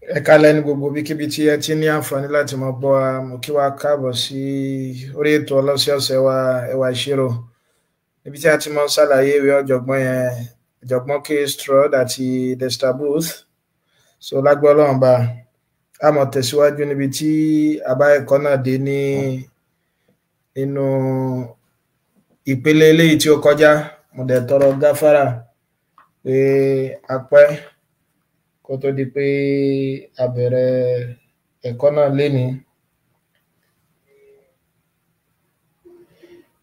Ẹ káalẹ́ ní gbogbo ibikíbi tí ẹ ti ní àǹfààní láti máa gbọ́ wa. Mo kí wa káàbọ̀ sí orí ètò ọlọ́sẹ̀ọ̀sẹ̀ wa, Ẹwà Ìṣirò, níbi tí a ti máa ń ṣàlàyé ìwé ọ̀jọ̀gbọ́n yẹn, ọ̀jọ̀gbọ́n K. Stroud àti Dexter Booth. So lágbára Ọlọ́run bá a máa tẹ̀síwájú níbi tí a bá ẹ̀kọ́ náà dé ní nínú ìpele eléyìí tí ó kọjá. Mo dẹ̀ tọrọ gáfárà pé a pẹ́ kó tó di pé a bẹ̀rẹ̀ ẹ̀kọ́ náà lénìí.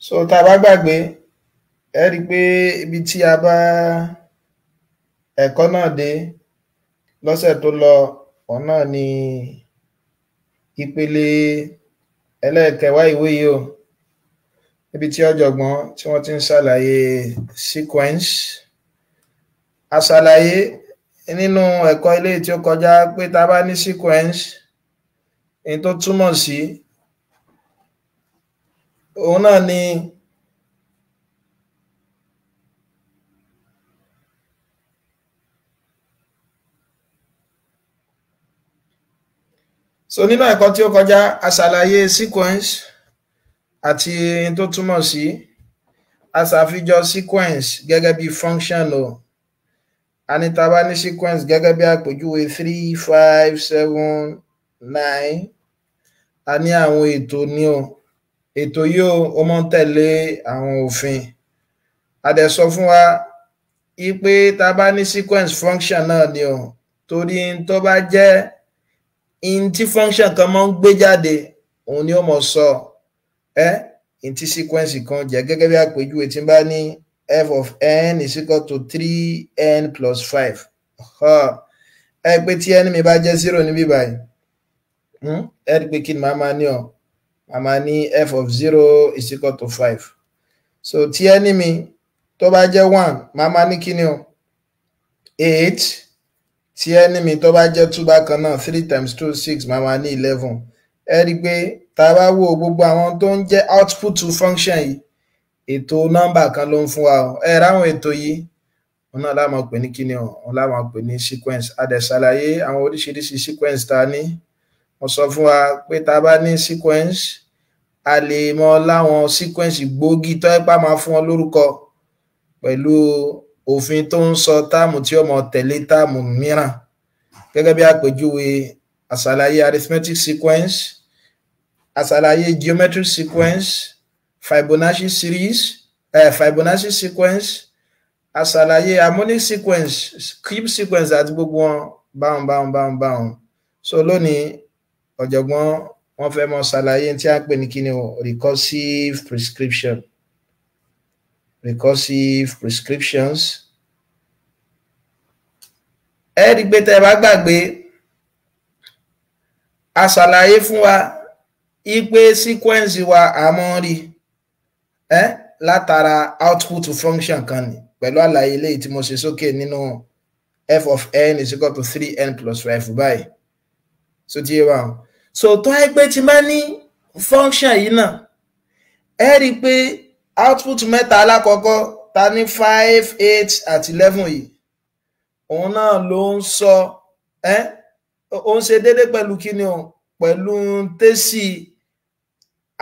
So tá a bá gbàgbé, ẹ rí i pé ibi tí a bá ẹ̀kọ́ náà dé lọ́sẹ̀ tó lọ, òun náà ni ìpele ẹlẹ́ẹ̀kẹwàá ìwé yìí o, níbi tí ọ̀jọ̀gbọ́n tí wọ́n ti ń ṣàlàyé sequence. A ṣàlàyé nínú ẹ̀kọ́ eléyìí tí ó kọjá pé tá a bá ní sequence, èyí tó túmọ̀ sí òun náà ni so nínú ẹ̀kọ́ tí ó kọjá, a ṣàlàyé sequence àti èyí tó túmọ̀ sí. A ṣàfijọ sequence gẹ́gẹ́ bí function o. A ní tá a bá ní sequence gẹ́gẹ́ bí àpèjúwe 3, 5, 7, 9, a ní àwọn ètò ní o. Ètò yìí o, ó máa ń tẹ̀lé àwọn òfin. A dẹ̀ sọ fún wa pé tá a bá ní sequence, function náà ni o, torí tó bá jẹ́ in tí function kan máa ń gbé jáde, òun ni ó mọ̀ sọ in tí sequence kan jẹ́. Gẹ́gẹ́ bí àpèjúwe, tí n bá ní f of n is equal to 3n plus 5. Ẹ pé tí n mi bá jẹ́ 0 níbí báyìí, ẹ rí pé kí ni màá máa ní ọ? Màá máa ní f of 0 is equal to 5. So tí n mi tó bá jẹ́ 1, màá máa ní kí ni o? 8. Tí n mi tó bá jẹ́ 2 bákan náà, 3 times 2 6, màá máa ní 11. Ẹ rí pé tá a bá wo gbogbo àwọn tó ń jẹ́ output function yìí, ètò nọ́mbà kan ló ń fún wa o. Ẹ ráwọn ètò yìí, òun náà la máa pè ní kíni o, òun la máa pè ní sequence. A dẹ̀ ṣàlàyé àwọn oríṣiríṣi sequence tá a ní. Mo sọ fún wa pé tá a bá ní sequence, a lè mọ láwọn sequence gbòógì tó ẹ pa máa fún wọn lórúkọ pẹ̀lú òfin tó ń sọ táàmù tí ó mọ tẹ̀lé táàmù mìíràn. Gẹ́gẹ́ bí àpèjúwe, àṣàlàyé arithmetic sequence, àṣàlàyé geometric sequence, Fibonacci series, Fibonacci sequence, àṣàlàyé harmonic sequence, cube sequence àti gbogbo wọn báwọn báwọn báwọn báwọn. So lónìí, ọ̀jọ̀gbọ́n wọ́n fẹ́ mọ ṣàlàyé tí a ń pè ní kíni o, recursive prescription. Recursive prescriptions. Ẹ rí i pé tẹ́ ẹ bá gbàgbé, a ṣàlàyé fún wa ipe sequence wa a mọ̀ rí látara output function kan ni, pẹ̀lú àlàyé eléyìí tí mo ṣe sókè nínú f of n is equal to 3n plus 5 báyìí. So ti yé wa. So tó ẹ pé tí máa ní function yìí náà, ẹ rí i pé output mẹ́ta alákọ̀ọ́kọ́ ta ní 5, 8 àti 11 yìí, òun náà ló ń sọ ó ń ṣe déédéé pẹ̀lú kíni o, pẹ̀lú tẹ́sí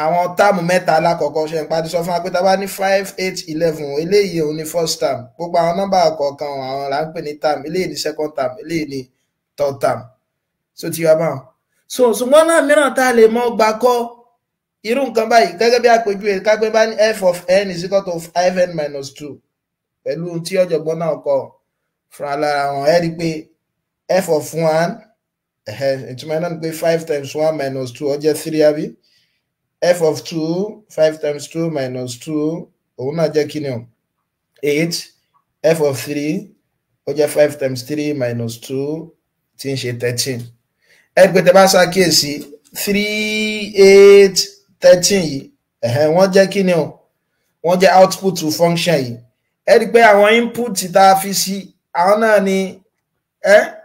àwọn táàmù mẹ́ta alákọ̀ọ́kọ́. Ṣe ń padì sọ fún wa pé tá a bá ní 5, 8, 11, eléyìí òun ní first term. Gbogbo àwọn nọ́mbà kọ̀ọ̀kan àwọn là ń pè ní term. Eléyìí ní second term, eléyìí ní third term. So ti wá báwọn. So ṣùgbọ́n náà mìíràn tá a lè mọ gbà kọ́ irú nǹkan báyìí, gẹ́gẹ́ bí àpèjúwe, kápẹ́ bá ní f of n is equal to 5n minus 2, pẹ̀lú tí ọ̀jọ̀gbọ́n náà kọ fúnra lára wọn, ẹ rí i pé f of 1, ìtumọ̀ náà ni pé 5 times 1 minus 2, ó jẹ́ 3, àbí? F of 2, 5 times 2 minus 2, òun náà jẹ́ kí ni o, 8. F of 3, ó jẹ́ 5 times 3 minus 2, tí ń ṣe 13. Ẹ pé tẹ́ bá ṣàkíyèsí 3, 8, 13 yìí, wọ́n jẹ́ kí ni o, wọ́n jẹ́ output function yìí. Ẹ rí i pé àwọn input tá a fi sí, àwọn náà ni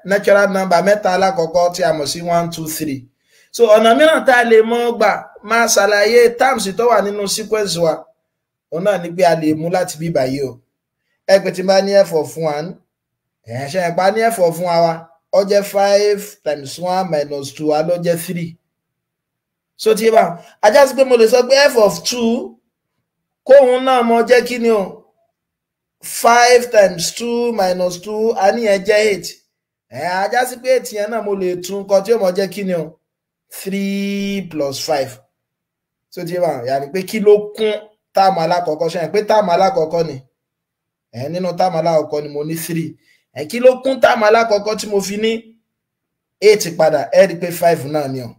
natural number mẹ́ta alákọ̀ọ́kọ́ tí a mọ̀ sí 1, 2, 3. So ọ̀nà mìíràn tá a lè mọ̀ gbà máa ṣàlàyé terms tó wà nínú sequence wa, òun náà ni pé a lè mú láti bí báyìí o. Ẹ pé tí n bá ní f of 1, ṣe ẹ̀ pa ní f of 1 wa, Ó jẹ́ 5 times 1 minus 2, a ló jẹ́ 3. So tí bá ajá sí pé mo lè sọ pé f of 2 kóhun náà mọ jẹ́ kí ni o, 5 times 2 minus 2, a ní yẹn jẹ́ 8. Ajá sí pé 8 yẹn náà mo lè tún kọ tí ó mọ jẹ́ kí ni o, 3 plus 5. So tí bá yàní pé kí ló kún táàmù alákọ̀ọ́kọ́, ṣe pé táàmù alákọ̀ọ́kọ́ ni nínú táàmù alákọ̀ọ́kọ́ ni mo ní 3. Kí ló kún táàmù alákọ̀ọ́kọ́ tí mo fi ní 8 padà? Ẹ rí i pé 5 náà ni o.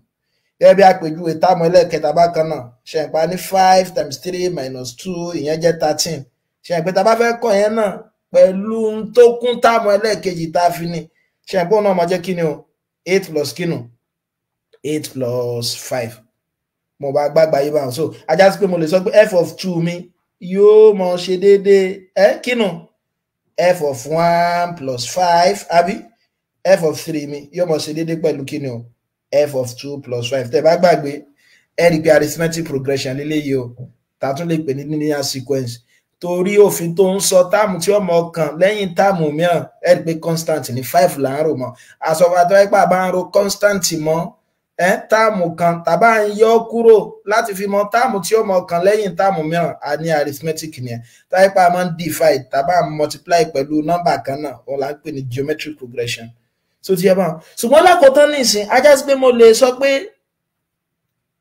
Gẹ́gẹ́ bí àpèjúwe táàmù ẹlẹ́ẹ̀kẹta bákan náà, ṣe ń pa ní 5 times 3 minus 2, ìyẹn jẹ́ 13. Ṣe ń pé tá a bá fẹ́ kọ́ yẹn náà pẹ̀lú tó kún táàmù ẹlẹ́ẹ̀kejì tá a fi ní, ṣe ń pé òun náà máa jẹ́ kí ni o, 8 plus kí nù, 8 plus 5. Mo bá gbàgbà yìí báwọn. So ajá sí pé mo lè sọ pé f of 2 mi yóò mọ ṣe déédéé kí nù, f of 1 plus 5, àbí f of 3 mi yóò mọ ṣe déédéé pẹ̀lú kí ni o, f of 2 plus 5. Tẹ́ bá gbàgbé, ẹ rí i pé arithmetic progression lélẹ́yìí o, tá tún lè pè ní linear sequence, torí òfin tó ń sọ táàmù tí ọmọ kan lẹ́yìn táàmù mìíràn, ẹ rí i pé constant ní 5 là ń rò mọ́. Àsọ̀rọ̀ ẹ̀pà bá ń ro constant mọ́ táàmù kan tàbá ń yọ kúrò láti fi mọ táàmù tí ọmọ kan lẹ́yìn táàmù mìíràn, a ní arithmetic nìyẹn. Táyípa máa ń divide tàbá ń multiply pẹ̀lú nọ́mbà kan náà, òun là ń pè ní geometric progression. So ti yẹ báwọn. Ṣùgbọ́n lákòótán nísìn, ajá sí pé mo lè sọ pé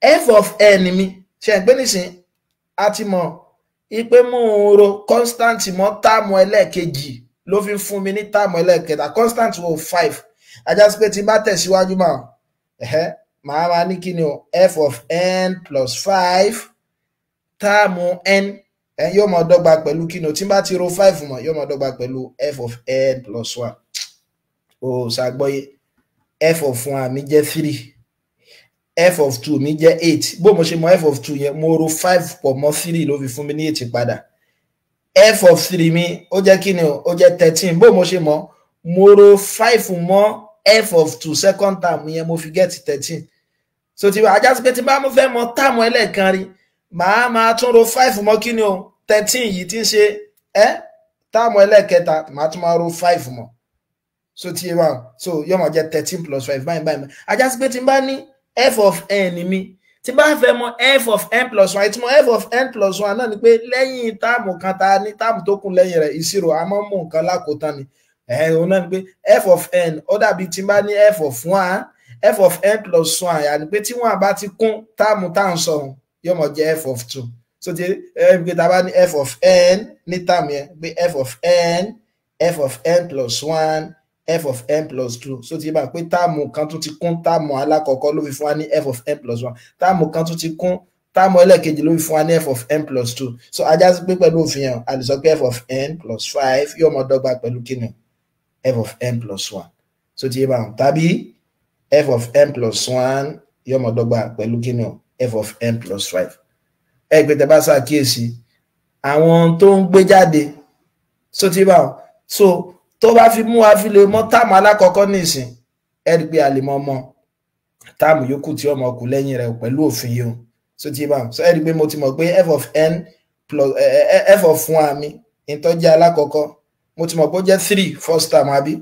f of n mi, ṣe ń pé nísìn a ti mọ̀ ipe mò ń ro constant mọ́ táàmù ẹlẹ́ẹ̀kejì ló fi ń fún mi ní táàmù ẹlẹ́ẹ̀kẹta, constant wo 5. Ajá sí pé tí n bá tẹ̀síwájú mọ́, màá máa ní kí ni o, f of n plus 5 táàmù n yóò máa dọ́gba pẹ̀lú kí ni o, tí n bá ti ro 5 mọ́ yóò máa dọ́gba pẹ̀lú f of n plus 1. O ṣàgbọ́yé, f of 1 mi jẹ́ 3, f of 2 mi jẹ́ 8. Bó mo ṣe mọ f of 2 yẹn, mo ro 5 pọ̀ mọ́ 3 ló fi fún mi ní 8 padà. F of 3 mi ó jẹ́ kí ni o, ó jẹ́ 13. Bó mo ṣe mọ, mo ro 5 mọ́ f of 2 second term yẹn, mo fi get 13. So tí ajá sí pé tí bá mo fẹ́ mọ táàmù ẹlẹ́ẹ̀kan rí, màá máa tún ro 5 mọ́ kí ni o, 13 yìí tí ń ṣe táàmù ẹlẹ́ẹ̀kẹta, màá tún máa ro 5 mọ́. So tí ẹ bá so yóò máa jẹ́ 13 plus 5 báyìí báyìí. Ajá sí pé tí n bá ní f of n mi, tí n bá fẹ́ mọ f of n plus 1, ìtumọ̀ f of n plus 1 náà ni pé lẹ́yìn táàmù kan ta ní táàmù tó kù lẹ́yìn rẹ̀, ìṣirò a máa ń mú nǹkan lákòótán ni. Òun náà ni pé f of n ó dàbí tí n bá ní f of 1, f of n plus 1, yàní pé tí wọ́n bá ti kún táàmù tá à ń sọ yóò máa jẹ́ f of 2. So tí ẹ pé tá a bá ní f of n ní táàmù yẹn, pé f of n, f of n plus 1, f of n plus 2. So tí bá pé táàmù kan tún ti kún táàmù alákọ̀ọ́kọ́ ló fi fún wa ní f of n plus 1, táàmù kan tún ti kún táàmù ẹlẹ́ẹ̀kejì ló fi fún wa ní f of n plus 2. So ajá sí pé pẹ̀lú òfin yẹn, a lè sọ pé f of n plus 5 yóò máa dọ́gba pẹ̀lú kíni, f of n plus 1. So tí bá tàbí f of n plus 1 yóò máa dọ́gba pẹ̀lú kíni, f of n plus 5. Ẹ pé tẹ́ bá ṣàkíyèsí àwọn tó ń gbé jáde, so tí bá so tó bá fi mú wa fi lè mọ táàmù alákọ̀ọ́kọ́ nísìn, ẹ rí i pé a lè mọ ọmọ táàmù yòókù tí ọmọ kù lẹ́yìn rẹ̀ pẹ̀lú òfin yìí o. So tí bá so ẹ rí i pé mo ti mọ̀ pé f of n plus f of 1 mi ìtọ́jú alákọ̀ọ́kọ́, mo ti mọ̀ pé ó jẹ́ 3 first term, àbí?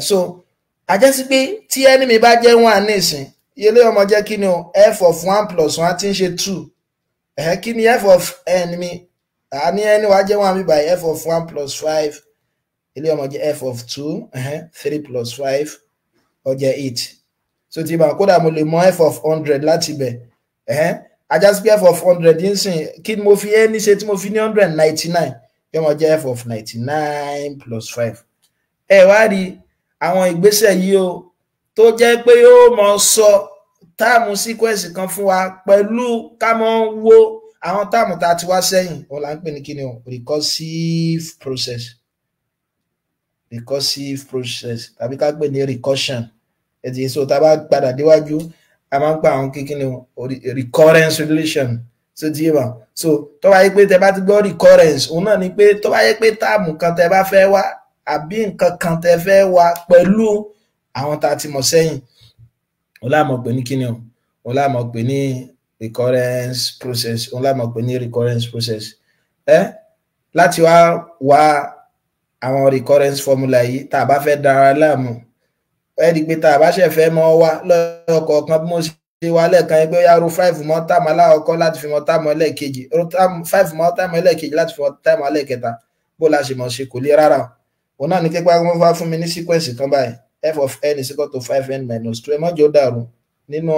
So a jẹ́ sí pé tí n mi bá jẹ́ 1 nísìn, ilé ọmọ jẹ́ kí ni o, f of 1 plus 1 tí ń ṣe 2. Kí ni f of n mi? A ní n wá jẹ́ 1 mi by f of 1 plus 5, ilé ọmọ jẹ́ f of 2, 3 plus 5 ó jẹ́ 8. So tí bá kódà mo lè mọ f of 100 láti bẹ̀. Ajá sí pé f of 100 ń sìn, kí ni mo fi n ṣe tí mo fi ní 199, yóò máa jẹ́ f of 99 plus 5. Ẹ wá rí àwọn ìgbésẹ̀ yìí o, tó jẹ́ pé yóò mọ sọ táàmù sequence kan fún wa pẹ̀lú ká mọ́ wo àwọn táàmù tá a ti wá sẹ́yìn, òun là ń pè ní kíni o, recursive process. Recursive process tàbí ká pè ní recursion. Ẹ̀dì so tá a bá padà déwájú, a máa ń pa àwọn kíkíni o, recurrence relation. So ti yé wa. So tó bá yẹ pé tẹ bá ti gbọ́ recurrence, òun náà ni pé tó bá yẹ pé táàmù kan tẹ bá fẹ́ wá àbí nǹkan kan tẹ fẹ́ wá pẹ̀lú àwọn tá a ti mọ̀ sẹ́yìn, òun la mọ̀ pé ní kíni o, òun la mọ̀ pé ní recurrence process, òun la mọ̀ pé ní recurrence process. Láti wá wá àwọn recurrence formula yìí, tá a bá fẹ́ dára láàmú, Ẹ rí i pé tá a bá ṣe fẹ́ mọ́ wá lọ́kọ̀ọ̀kan bí mo ṣe wá lẹ́ẹ̀kan yẹn pé ó yá ro five mọ́ táàmù alákọ̀ọ́kọ́ láti fi mọ táàmù ẹlẹ́ẹ̀kejì, ro five mọ́ táàmù ẹlẹ́ẹ̀kejì láti fi mọ táàmù ẹlẹ́ẹ̀kẹta, bó la ṣe mọ̀ ṣe kò le rárá o. Òun náà ní pé wọ́n bá fún mi ní sequence kan báyìí, f of n is equal to five n minus two. Ẹ má jẹ́ ó dàrú, nínú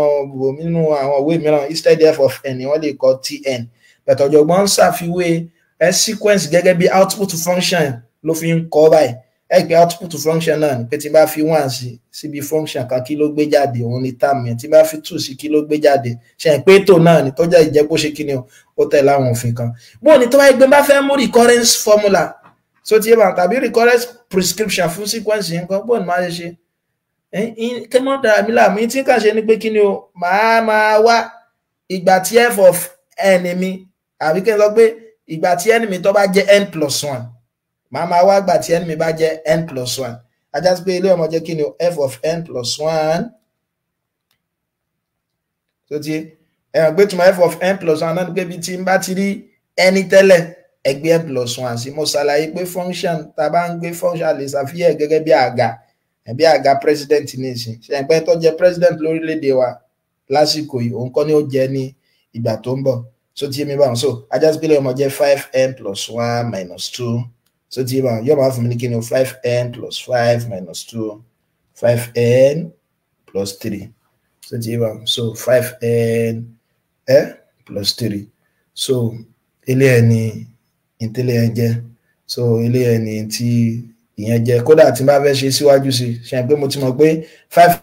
àwọn ìwé mìíràn instead f of n wọ́n lè kọ tn, but ọ̀jọ̀gbọ́n ń ṣàfiwé ẹ sequence gẹ́gẹ́ bí output function ló fi ń kọ́ báyìí. Ẹ pé output function náà ni pé tí n bá fi one sí síbi function kan, kí ló gbé jáde? Òun ni term yẹn. Tí n bá fi two sí, kí ló gbé jáde? Ṣe é pé ètò náà ni tó jẹ́ ìjẹ́ kó ṣe kí ni o, ó tẹ̀lé àwọn òfin kan. Bó ni tó bá gbé bá fẹ́ mú recurrence formula so ti yé bá tàbí recurrence prescription fún sequence yẹn kan, bó ni máa ṣe ṣe kí mọ́ dára mi láàmú? Tí kàn ṣe ni pé kí ni o, màá máa wá ìgbà tí f of n mi, àbí kí n sọ pé ìgbà tí n mi tó bá jẹ́ n plus one, màá máa wá ìgbà tí n mi bá jẹ́ n plus one. Ajá sí pé ilé ọmọ jẹ́ kí ni o, f of n plus one. Tó ti ẹ̀hàn pé tùmọ̀ f of n plus one náà ni pé bí tí n bá ti rí ẹni tẹ́lẹ̀, ẹgbẹ́ n plus one sí. Mo ṣàlàyé pé function tá a bá ń gbé function lè ṣàfihàn gẹ́gẹ́ bí àga, bí àga president ní ìsìn. Ṣe pé tó jẹ́ president lórílẹ̀‐èdè wa lásìkò yìí, òun kọ́ ni ó jẹ́ ní ìgbà tó ń bọ̀. So ti yé mi báwọn? So ajá sí pé ilé ọmọ jẹ́ five n plus one minus two. So ti yé báwọn? Yóò máa fún mi ní kí ni o, five n plus five minus two, five n plus three. So ti yé báwọn? So five n plus three. So ilé ẹ̀ ní ìtẹ́lẹ̀ ẹ̀ jẹ́. So ilé ẹ̀ ní tí ìyẹn jẹ́. Kódà tí n bá fẹ́ ṣe síwájú sí, ṣe pé mo ti mọ̀ pé five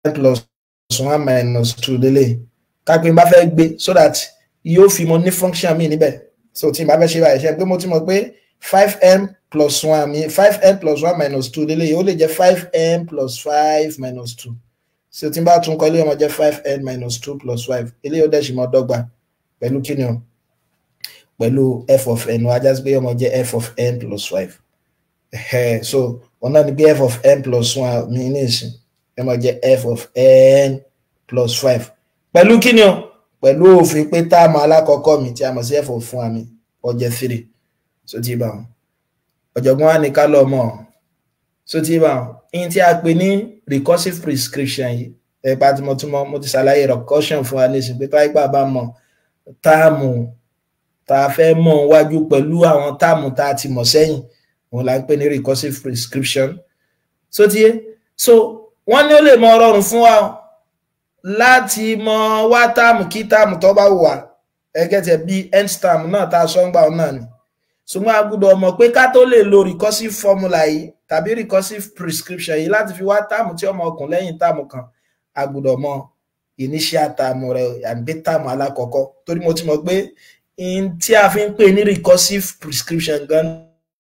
n plus one minus two lélẹ̀, kápẹ́ n bá fẹ́ gbé so that yóò fi mo ní function mi níbẹ̀. So tí n bá fẹ́ ṣe báyìí, ṣe pé mo ti mọ̀ pé five n plus one mi, five n plus one minus two lélẹ̀, ó lè jẹ́ five n plus five minus two. So tí n bá tún kọ, ilé ọmọ jẹ́ five n minus two plus five. Eléyìí ó dẹ̀ sì mọ́ dọ́gba pẹ̀lú kíni o, pẹ̀lú f of n. Wá já sí pé ọmọ jẹ́ f of n plus five. So wọn náà ní pé f of n plus one mi ní ìsìn ẹ máa jẹ́ f of n plus five pẹ̀lú kíni o, pẹ̀lú òfin pé term alákọ̀ọ́kọ́ mi tí a mọ̀ sí f of one mi, ó jẹ́ three. So ti bá wọn, ọ̀jọ̀gbọ́n wa ní ká lọ mọ̀. So ti bá wọn, ihun tí a pè ní recursive prescription yìí, ẹ̀pá tí mo túmọ̀, mo ti ṣàlàyé recursion fún wa nísìnyí pé táyé pà bá mọ̀ term tá a fẹ́ mọ̀ wájú pẹ̀lú àwọn term tá a ti mọ̀ sẹ́yìn, òun là ń pè ní recursive prescription. So ti yé? So wọ́n ní ó lè mọ rọrùn fún wa láti mọ wá term kí term tó bá wù wá, ẹgẹ́ tẹ̀ bí nth term náà tá a sọ ń gbà ọ́ náà ni. Ṣùgbọ́n a gbọ́dọ̀ mọ̀ pé ká tó lè lo recursive formula yìí tàbí recursive prescription yìí láti fi wá term tí ọmọ ọkùn lẹ́yìn term kan, a gbọ́dọ̀ mọ initial term rẹ̀, àbí term alákọ̀ọ́kọ́, torí mo ti mọ̀ pé in tí a fi ń pè ní recursive prescription gan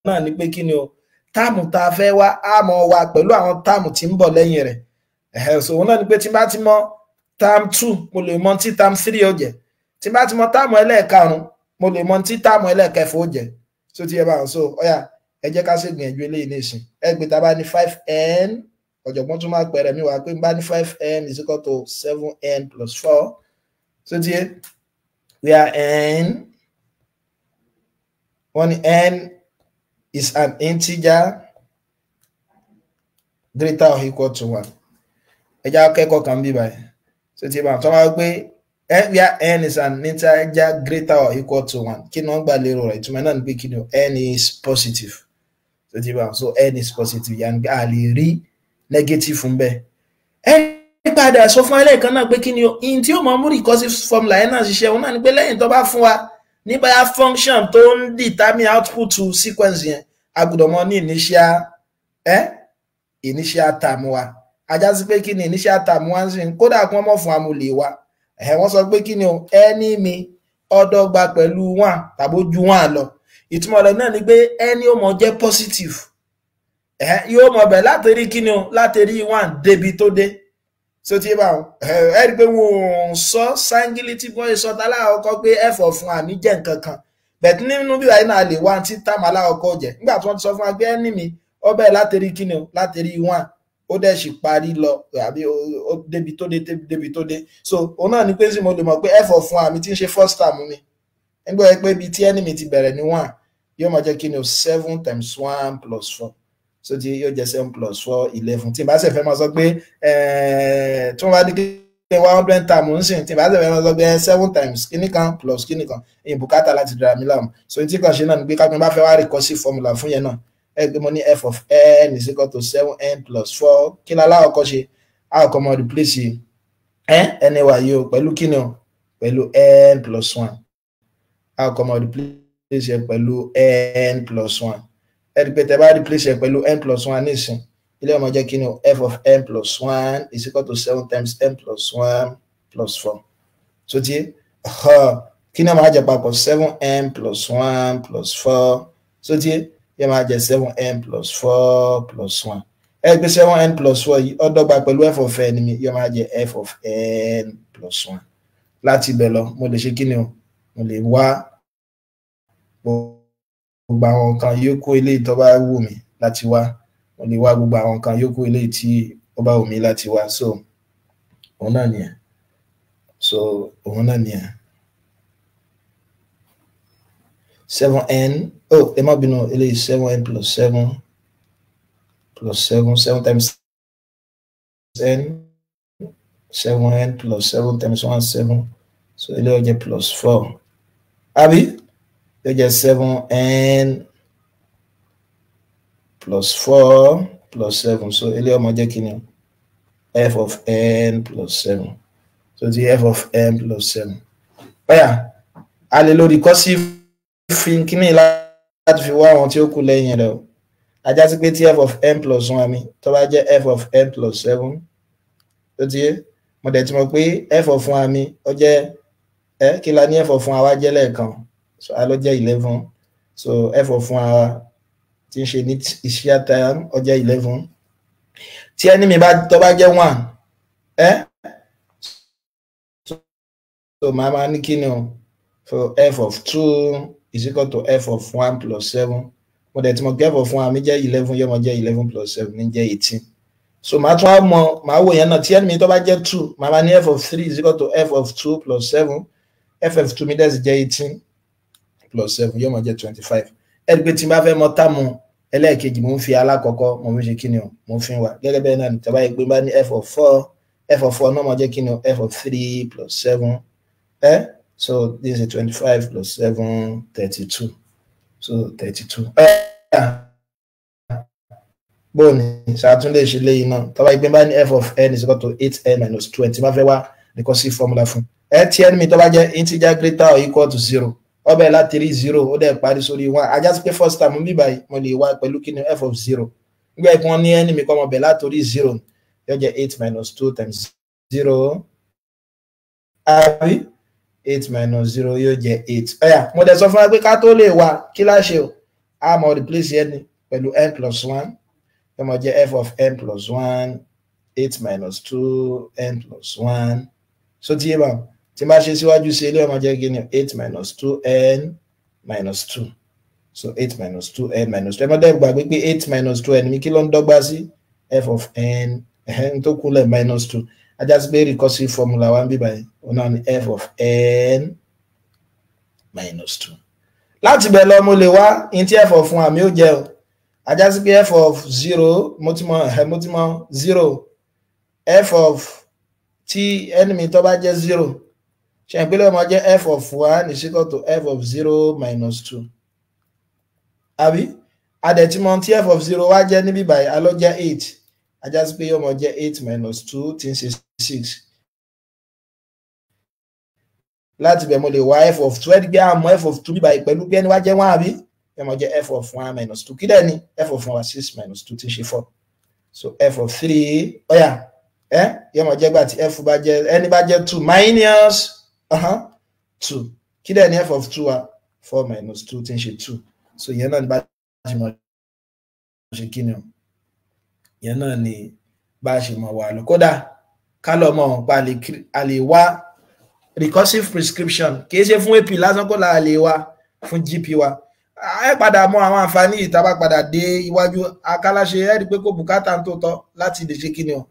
náà ni pé kí ni o, term tá a fẹ́ wá, á mọ̀ wá pẹ̀lú àwọn term tí ń bọ̀ lẹ́yìn rẹ̀. So òun náà ni pé tí n bá ti mọ term two, mo lè mọ tí term three ó jẹ́. Tí n bá ti mọ term ẹlẹ́ẹ̀karùn-ún, mo lè mọ tí term ẹlẹ́ẹ̀kẹfà ó jẹ́. So ti yẹ báwọn? So ọ̀yà, ẹ jẹ́ ká ṣègbìyànjú eléyìí nísìn. Ẹ gbé tá a bá ní five n, ọ̀jọ̀gbọ́n tún máa pẹ̀rẹ̀ mi wá pé n bá ní five n is equal to seven n plus four. So ti yẹ? Where n, wọ́n ní n is an integer greater or equal to one. Ẹ jẹ́ akẹ́kọ̀ọ́ kan bí báyìí. So ti yẹ báwọn? Tó máa gbé where n is an integer greater or equal to one, kí ni wọ́n gbà lérò rẹ̀? Ìtumọ̀ náà ni pé kí ni o, n is positive. So ti báwọn? So n is positive, yẹn a lè rí negative fún bẹ́ẹ̀. Ẹ padà sọ fún ẹlẹ́ẹ̀kan náà pé kí ni o, in tí ó mọ̀ mú recursive formula yẹn náà ṣiṣẹ́, òun náà ni pé lẹ́yìn tó bá fún wa ní báyà function tó ń determine output to sequence yẹn, a gbọ́dọ̀ mọ̀ ní initial term wa. Ajá sí pé kí ni initial term wa ń sìn? Kódà kí wọ́n mọ̀ fún amúlé wa, wọ́n sọ pé kí ni o, ẹni mi ó dọ́gba pẹ̀lú one tàbí ó ju one lọ. Ìtumọ̀ rẹ̀ náà ni pé ẹni ó mọ̀ jẹ́ positive, yóò mọ̀ bẹ̀ láti rí kí ni o, láti rí one débi tó dé. So tí bá wọn, ẹ rí i pé wọn ò sọ sangility bí wọ́n ṣe sọ tálákọ̀ọ́kọ́ pé f of one mi jẹ́ nǹkan kan bẹ̀t nínú bí wàá náà lè wá tí term alákọ̀ọ́kọ́ jẹ́. Nígbà tí wọ́n ti sọ fún wa pé ẹni mi ó bẹ̀rẹ̀ láti rí kí ni o, láti rí one, ó dẹ̀ sì parí lọ àbí ó débi tó dé, débi tó dé. So òun náà ni pé sí mo lè mọ̀ pé f of one mi tí ń ṣe first term mi, nígbà yẹn pé ibi tí ẹni mi ti bẹ̀rẹ̀ ní one, yóò máa jẹ́ kí ni o, seven times one plus four. So ti yóò jẹ́ 7 plus 4, 11. Tí n bá sì fẹ́ máa sọ pé tí wọ́n bá ní kí 100 term ń sìn, tí n bá sì fẹ́ máa sọ pé 7 times kíní kan plus kíní kan, ìyẹn bùkátà láti dara mi láàmú. So tí kan ṣe náà ni pé kápẹ́ bá fẹ́ wá recursive formula fún yẹn náà, ẹ gbé mo ní f of n is equal to 7n plus 4. Kí la aláwọ̀kọ́ ṣe? Àkọ́kọ́ mọ replace n wà yìí o pẹ̀lú kíni o, pẹ̀lú n plus 1. Àkọ́kọ́ mọ replace ẹ pẹ̀lú n plus 1. Ẹ rí pé tẹ bá replace ẹ pẹ̀lú n plus 1 nísìn, ilé ọmọ jẹ́ kíni o, f of n plus 1 is equal to 7 times n plus 1 plus 4. So ti kí ni ó máa jẹ papọ̀? 7n plus 1 plus 4. So ti yẹ máa jẹ 7n plus 4 plus 1. Ẹ gbé 7n plus 4 yìí ó dọ́gba pẹ̀lú f of n mi, yóò máa jẹ f of n plus 1. Láti ibẹ̀ lọ mo lè ṣe kí ni o, mo lè wá gbogbo àwọn nǹkan yòókù eléyìí tó bá wù mí láti wá. Mo lè wá gbogbo àwọn nǹkan yòókù eléyìí tí ó bá wù mí láti wá. So òun náà nìyẹn. So òun náà nìyẹn. 7n, oh, ẹ má bínú, eléyìí 7n plus 7 plus 7, 7 times n, 7n plus 7 times 1, 7. So eléyìí ó jẹ́ plus 4. Àbí? Yóò jẹ́ 7n plus 4 plus 7. So eléyìí ó máa jẹ́ kí ni? F of n plus 7. So the f of n plus 7. Ọ̀yà, a lè lo recursive fi kíní láti fi wá àwọn tí ó kù lẹ́yìn rẹ̀ o. Ajá sí pé tí f of n plus 1 mi tó bá jẹ́ f of n plus 7, ó ti yé. Mo dẹ̀ ti mọ̀ pé f of 1 mi ó jẹ́ kí la ní f of 1 wa jẹ́ lẹ́ẹ̀kan, so a ló jẹ́ 11. So f of 1 wa tí ń ṣe ní initial term ó jẹ́ 11. Tí ẹni mi tó bá jẹ́ 1, so màá máa ní kí ni o, so f of 2 is equal to f of 1 plus 7. Mo dẹ̀ ti mọ̀ pé f of 1 mi jẹ́ 11, yóò mọ̀ jẹ́ 11 plus 7 ní jẹ́ 18. So màá tún á mọ, màá wò yẹn náà, tí ẹni mi tó bá jẹ́ 2, màá máa ní f of 3 is equal to f of 2 plus 7. F of 2 mi dẹ̀ sì jẹ́ 18 plus 7, yóò mọ̀ jẹ́ 25. Ẹ rí i pé tí n bá fẹ́ mọ term ẹlẹ́ẹ̀kejì, mo ń fi alákọ̀ọ́kọ́, mo fi ṣe kí ni o, mo fi wà. Gẹ́gẹ́ bẹ́ẹ̀ náà ní tàbá yìí pé bá ní f of 4, f of 4 náà mọ̀ jẹ́ kí ni o, f of 3 plus 7. So this is 25 plus 7, 32. So 32. Bóòní ṣàtúndé ṣe léyìn náà tọ́ba ìgbín bá ní f of n is equal to 8n minus 20, má fẹ́ wá recursive formula fún ẹ, tí n mi tó bá jẹ́ integer greater or equal to 0, ó bẹ̀rẹ̀ láti rí 0, ó dẹ̀ parí sórí 1. Ajá sí pé first term bí báyìí, mo lè wá pẹ̀lú kí ni, f of 0. Nígbà tí wọ́n ní n mi kọ́ mọ̀ bẹ̀ látòrí 0, yóò jẹ́ 8 minus 2 times 0, àbí 8 minus 0 yóò jẹ́ 8. Ọ̀yà, mo dẹ̀ sọ fún wa pé ká tó lè wá kí lá ṣe o, a mọ̀ replace n pẹ̀lú n plus 1, yóò mọ̀ jẹ́ f of n plus 1, 8 minus 2 n plus 1. So tí yé bá tí bá ṣe síwájú sí ilé, ọmọ jẹ́ kí ni, 8 minus 2n minus 2. So 8 minus 2n minus 2. Ẹ má dẹ́ gbàgbé pé 8 minus 2n mi, kí ló ń dọ́gba sí? F of n, n tó kúnlẹ̀ minus 2. Ajá sí pé recursive formula wa ń bí báyìí, òun náà ni f of n minus 2. Láti bẹ̀ lọ, mo lè wá in tí f of 1 mi ó jẹ́ o. Ajá sí pé f of 0, mo ti mọ 0, f of tí n mi tó bá jẹ́ 0, ṣe ìpínlẹ̀ ọmọ jẹ́ f of 1 is equal to f of 0 minus 2, àbí? Adẹ̀tí mọ tí f of 0 wá jẹ́ níbí báyìí, a ló jẹ́ 8. Ajá sí pé yóò mọ jẹ́ 8 minus 2, tí ń ṣe 6. Láti bẹ̀ mo lè wá f of 2. Ẹ́ gbé àmọ́ f of 2 bíbáyìí pẹ̀lú pé ẹni wá jẹ́ 1, àbí? Yóò mọ jẹ́ f of 1 minus 2. Kí dẹ̀ ni f of 1 wá? 6 minus 2, tí ń ṣe 4. So f of 3, ọ̀yà, ẹ yóò mọ jẹ́ gbà tí f bá jẹ́ ẹni bá jẹ́ 2 minus 2. Kí dẹ̀ ni f of 2 wa? 4 minus 2, tí ń ṣe 2. So ìyẹn náà ni bá ṣe mọ ṣe kí ni o, ìyẹn náà ni bá ṣe mọ wà lọ. Kódà ká lọ mọ pa a lè wá recursive prescription, kì í ṣe fún AP lásán kó la lè wá fún GP wa. Ẹ padà mọ àwọn àǹfààní yìí tá a bá padà dé iwájú. Akáláṣe ẹ rí i pé kò bùkátà tó tọ́ láti lè ṣe kí ni o,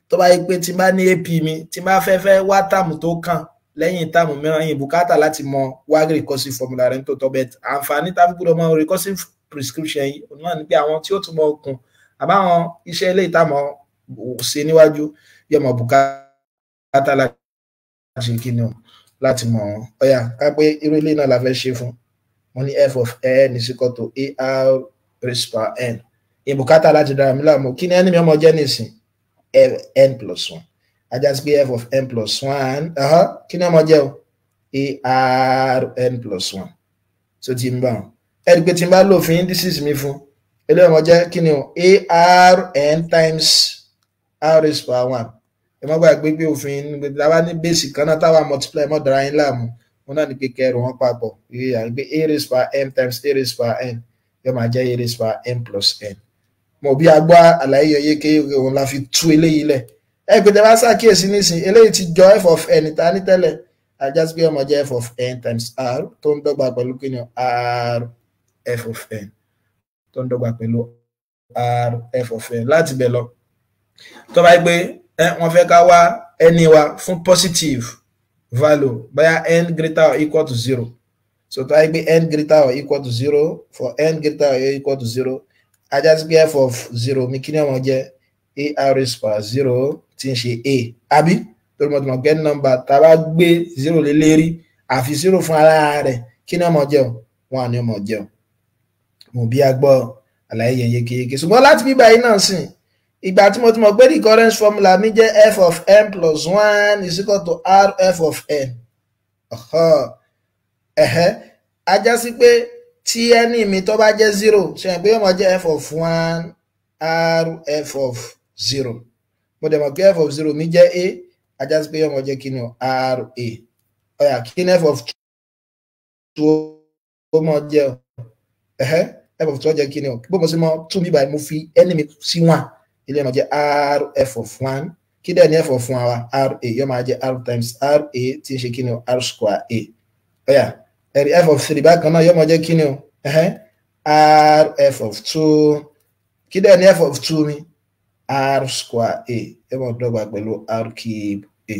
tó bá yẹ pé tí n bá ní AP mi, tí n bá fẹ́ fẹ́ wá term tó kàn lẹ́yìn term mìíràn yìí, bùkátà láti mọ wá recursive formula rẹ̀ tó tọ́ bẹ́ẹ̀. Àǹfààní tá a fi gbọ́dọ̀ mọ recursive prescription yìí òun náà ni pé àwọn tí ó tún mọ okun àbáwọn iṣẹ́ ilé ìtàmọ̀ ṣe níwájú yóò mọ bùkátà láti ṣe kí ni o, láti mọ̀ wọ́n. Ọ̀yà, ká pé irú ilé náà la fẹ́ ṣe fún mo ní f of n is equal to ar raised power n. Ìbùkátà láti dára mi láàmú, kí ni ẹni mi ọmọ jẹ́ nìsín? N plus one. Ajá sí pé f of n plus one, kí ni ọmọ jẹ́ o? Ar n plus one. So ti ń bá wọn, ẹni pé tí n bá lò fún indices mi fún eléyìí, ọmọ jẹ́ kí ni o? Ar n times r raised power one. Ẹ má gbàgbé pé òfin táwa ní base kan náà, táwa multiply mọ́ dára yín láàmú wọn náà ní pé kẹrù wọn papọ̀. Ìyá pé a raised power m times a raised power n yóò máa jẹ́ a raised power m plus n. Mo bí agbá àlàyé yọ yéké, òun la fi tú eléyìí lẹ̀. Ẹ pé tẹ bá ṣàkíyèsí nísìn, eléyìí ti jọ f of n ta ní tẹ́lẹ̀. Ajá sí pé ọmọ jẹ́ f of n times r tó ń dọ́gba pẹ̀lú kí ni? R f of n tó ń dọ́gba pẹ̀lú r f of n. Láti bẹ̀ lọ, tó bá yẹ pé wọ́n fẹ́ ká wá ẹni wa fún positive value, bóyá n greater or equal to zero. So tó bá yẹ pé n greater or equal to zero, for n greater or equal to zero, ajá sí pé f of zero mi, kí ni ọmọ jẹ́? A r raised power zero, tí ń ṣe a, àbí? Torí mo ti mọ̀ pé number tá a bá gbé zero lé lérí, àfi zero fún ara rẹ̀, kí ni ọmọ jẹ́ o? One ni ọmọ jẹ́ o. Mo bí a gbọ́ àlàyé yẹn yékéyéké. Ṣùgbọ́n láti bíbá yìí náà sìn, ìgbà tí mo ti mọ̀ pé recurrence formula mi jẹ́ f of n plus one is equal to r f of n, ẹ̀hẹ́, ajá sí pé tí ẹni mi tó bá jẹ́ zero, ṣe é pé yóò máa jẹ́ f of one r f of zero. Mo dẹ̀ mọ̀ pé f of zero mi jẹ́ a, ajá sí pé yóò máa jẹ́ kí ni o? R a. Ọ̀yà, kí ni f of two ó máa jẹ́ o? Ẹ̀hẹ́, f of two ó jẹ́ kí ni o? Bó mo ṣe mọ two mi báyìí, mo fi ẹni mi sí one, ilé máa jẹ́ r f of one. Kí dẹ̀ ní f of one wa? R a. Yóò máa jẹ́ r times r a, tí ń ṣe kí ni o? R square a. Ọ̀yà, ẹ̀rí f of three bákan náà yóò máa jẹ́ kí ni o? Ẹ̀hẹ́, r f of two. Kí dẹ̀ ní f of two mi? R square a. Ẹ máa dọ́gba pẹ̀lú r cube a.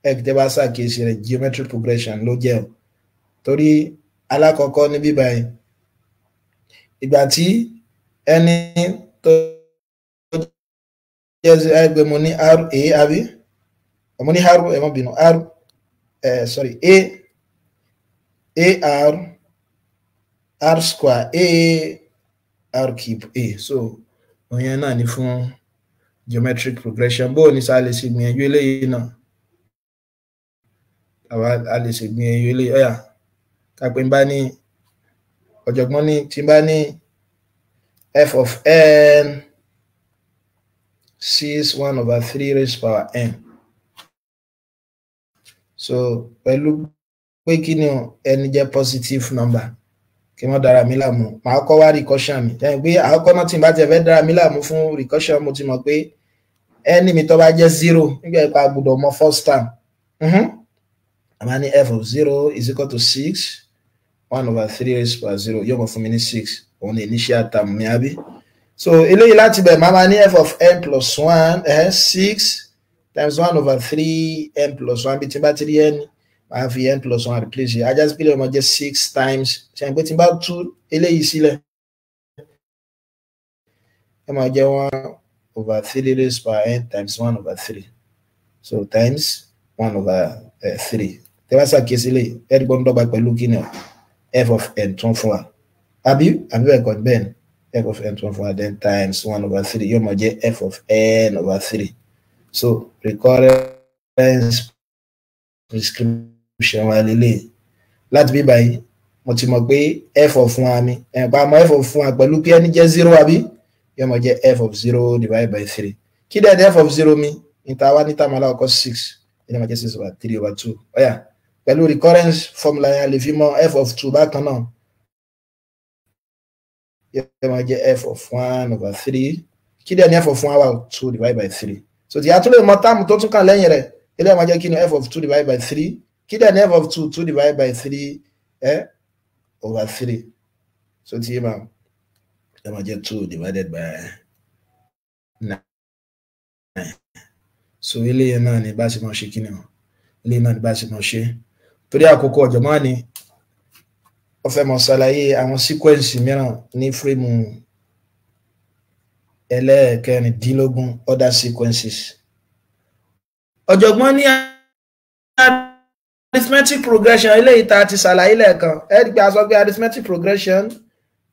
Ẹ kì í tẹ́ bá ṣàkíyèsí rẹ̀, geometric progression ló jẹ́ o, torí alákọ̀ọ́kọ́ ní bíbáyìí, ìgbà tí ẹni tó jẹ́ ẹgbẹ́ mo ní r a, àbí mo ní r, ẹ má bínú, r, sorry, a a r r square a r cube a. So òyìn náà ni fún geometric progression. Bó o ní sá lè ṣe gbìyànjú eléyìí náà, àwa a lè ṣe gbìyànjú eléyìí. Ọ̀yà, kápẹ́ ń bá ní ọ̀jọ̀gbọ́n ní tí ń bá ní f of n six one over three raised power n. So pẹ̀lú pé kí ni ẹni jẹ́ positive number, kí wọ́n dára mi láàmú, màá kọ́ wá recursion mi. Jẹ́ pé àkọ́kọ́ náà, tí n bá tiẹ̀ fẹ́ dára mi láàmú fún recursion, mo ti mọ̀ pé ẹni mi tó bá jẹ́ zero nígbà yẹn pa gbọ́dọ̀ mọ first term. A máa ní f of zero is equal to six one over three raised power zero, yóò mọ̀ fún mi ní six. Òun ní initial term mi, àbí? So eléyìí, láti bẹ̀, máa máa ní f of n plus one, six times one over three n plus one. Bí tí n bá ti rí n, máa fi n plus one replace yìí. Ajá sí pé ọmọ jẹ́ six times, ṣe pé tí n bá tú eléyìí sílẹ̀, ẹ máa jẹ́ one over three raised power n times one over three, so times one over three. Tẹ́ bá ṣàkíyèsí lè ẹ rí gbọ́n dọ́gba pẹ̀lú kí ni o? F of n tún fún wa, àbí? Àbí bẹ́ẹ̀ kọ́? Bẹ́ẹ̀ ni, f of n tún fún wa, then times one over three, yóò máa jẹ́ f of n over three. So recurrence prescription wa lélẹ̀. Láti bí báyìí, mo ti mọ̀ pé f of one mi, ẹ̀ pa mọ̀ f of one pẹ̀lú pé ẹni jẹ́ zero, àbí? Yóò máa jẹ́ f of zero divided by three. Kí dẹ̀ ní f of zero mi? Níta wá ní term alákọ̀ọ́kọ́, six, ẹni máa jẹ́ six over three over two. Ọ̀yà, pẹ̀lú recurrence formula yẹn, a lè fi mọ f of two bákan náà, yóò máa jẹ́ f of one over three. Kí dẹ̀ ní f of one wà? Two divided by three. So tí a tún lè mọ term tó tún kàn lẹ́yìn rẹ̀, eléyìí máa jẹ́ kí ni? F of two divided by three. Kí dẹ̀ ní f of two? Two divided by three over three. So tí yé máa ẹ máa jẹ́ two divided by nine. So eléyìí náà ni bá ṣe máa ṣe kí ni o, eléyìí náà ni bá ṣe máa ṣe. Torí àkókò, ọ̀jọ̀gbọ́n ni. Ó fẹ́ mọ̀ ṣàlàyé àwọn sequence mìíràn ní frame ẹlẹ́ẹ̀kẹrìndínlógún, other sequences. Ọ̀jọ̀gbọ́n ní arithmetic progression eléyìí tá a ti ṣàlàyé lẹ́ẹ̀kan. Ẹ rí i pé a sọ pé arithmetic progression,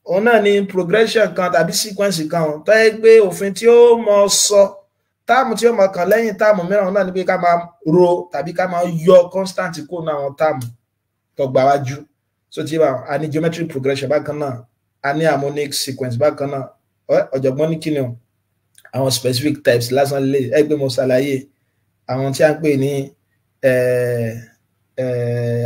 òun náà ni progression kan tàbí sequence kan tó yẹ pé òfin tí ó mọ sọ term tí ó mọ kàn lẹ́yìn term mìíràn, òun náà ni pé ká máa ro tàbí ká máa yọ constant kó ní àwọn term tó gbà wájú. So tí a ní geometric progression bákan náà, a ní harmonic sequence bákan náà. Ọ̀jọ̀gbọ́n ní kíni o, àwọn specific types lásán lè ẹ gbé. Mo ṣàlàyé àwọn tí a ń pè ní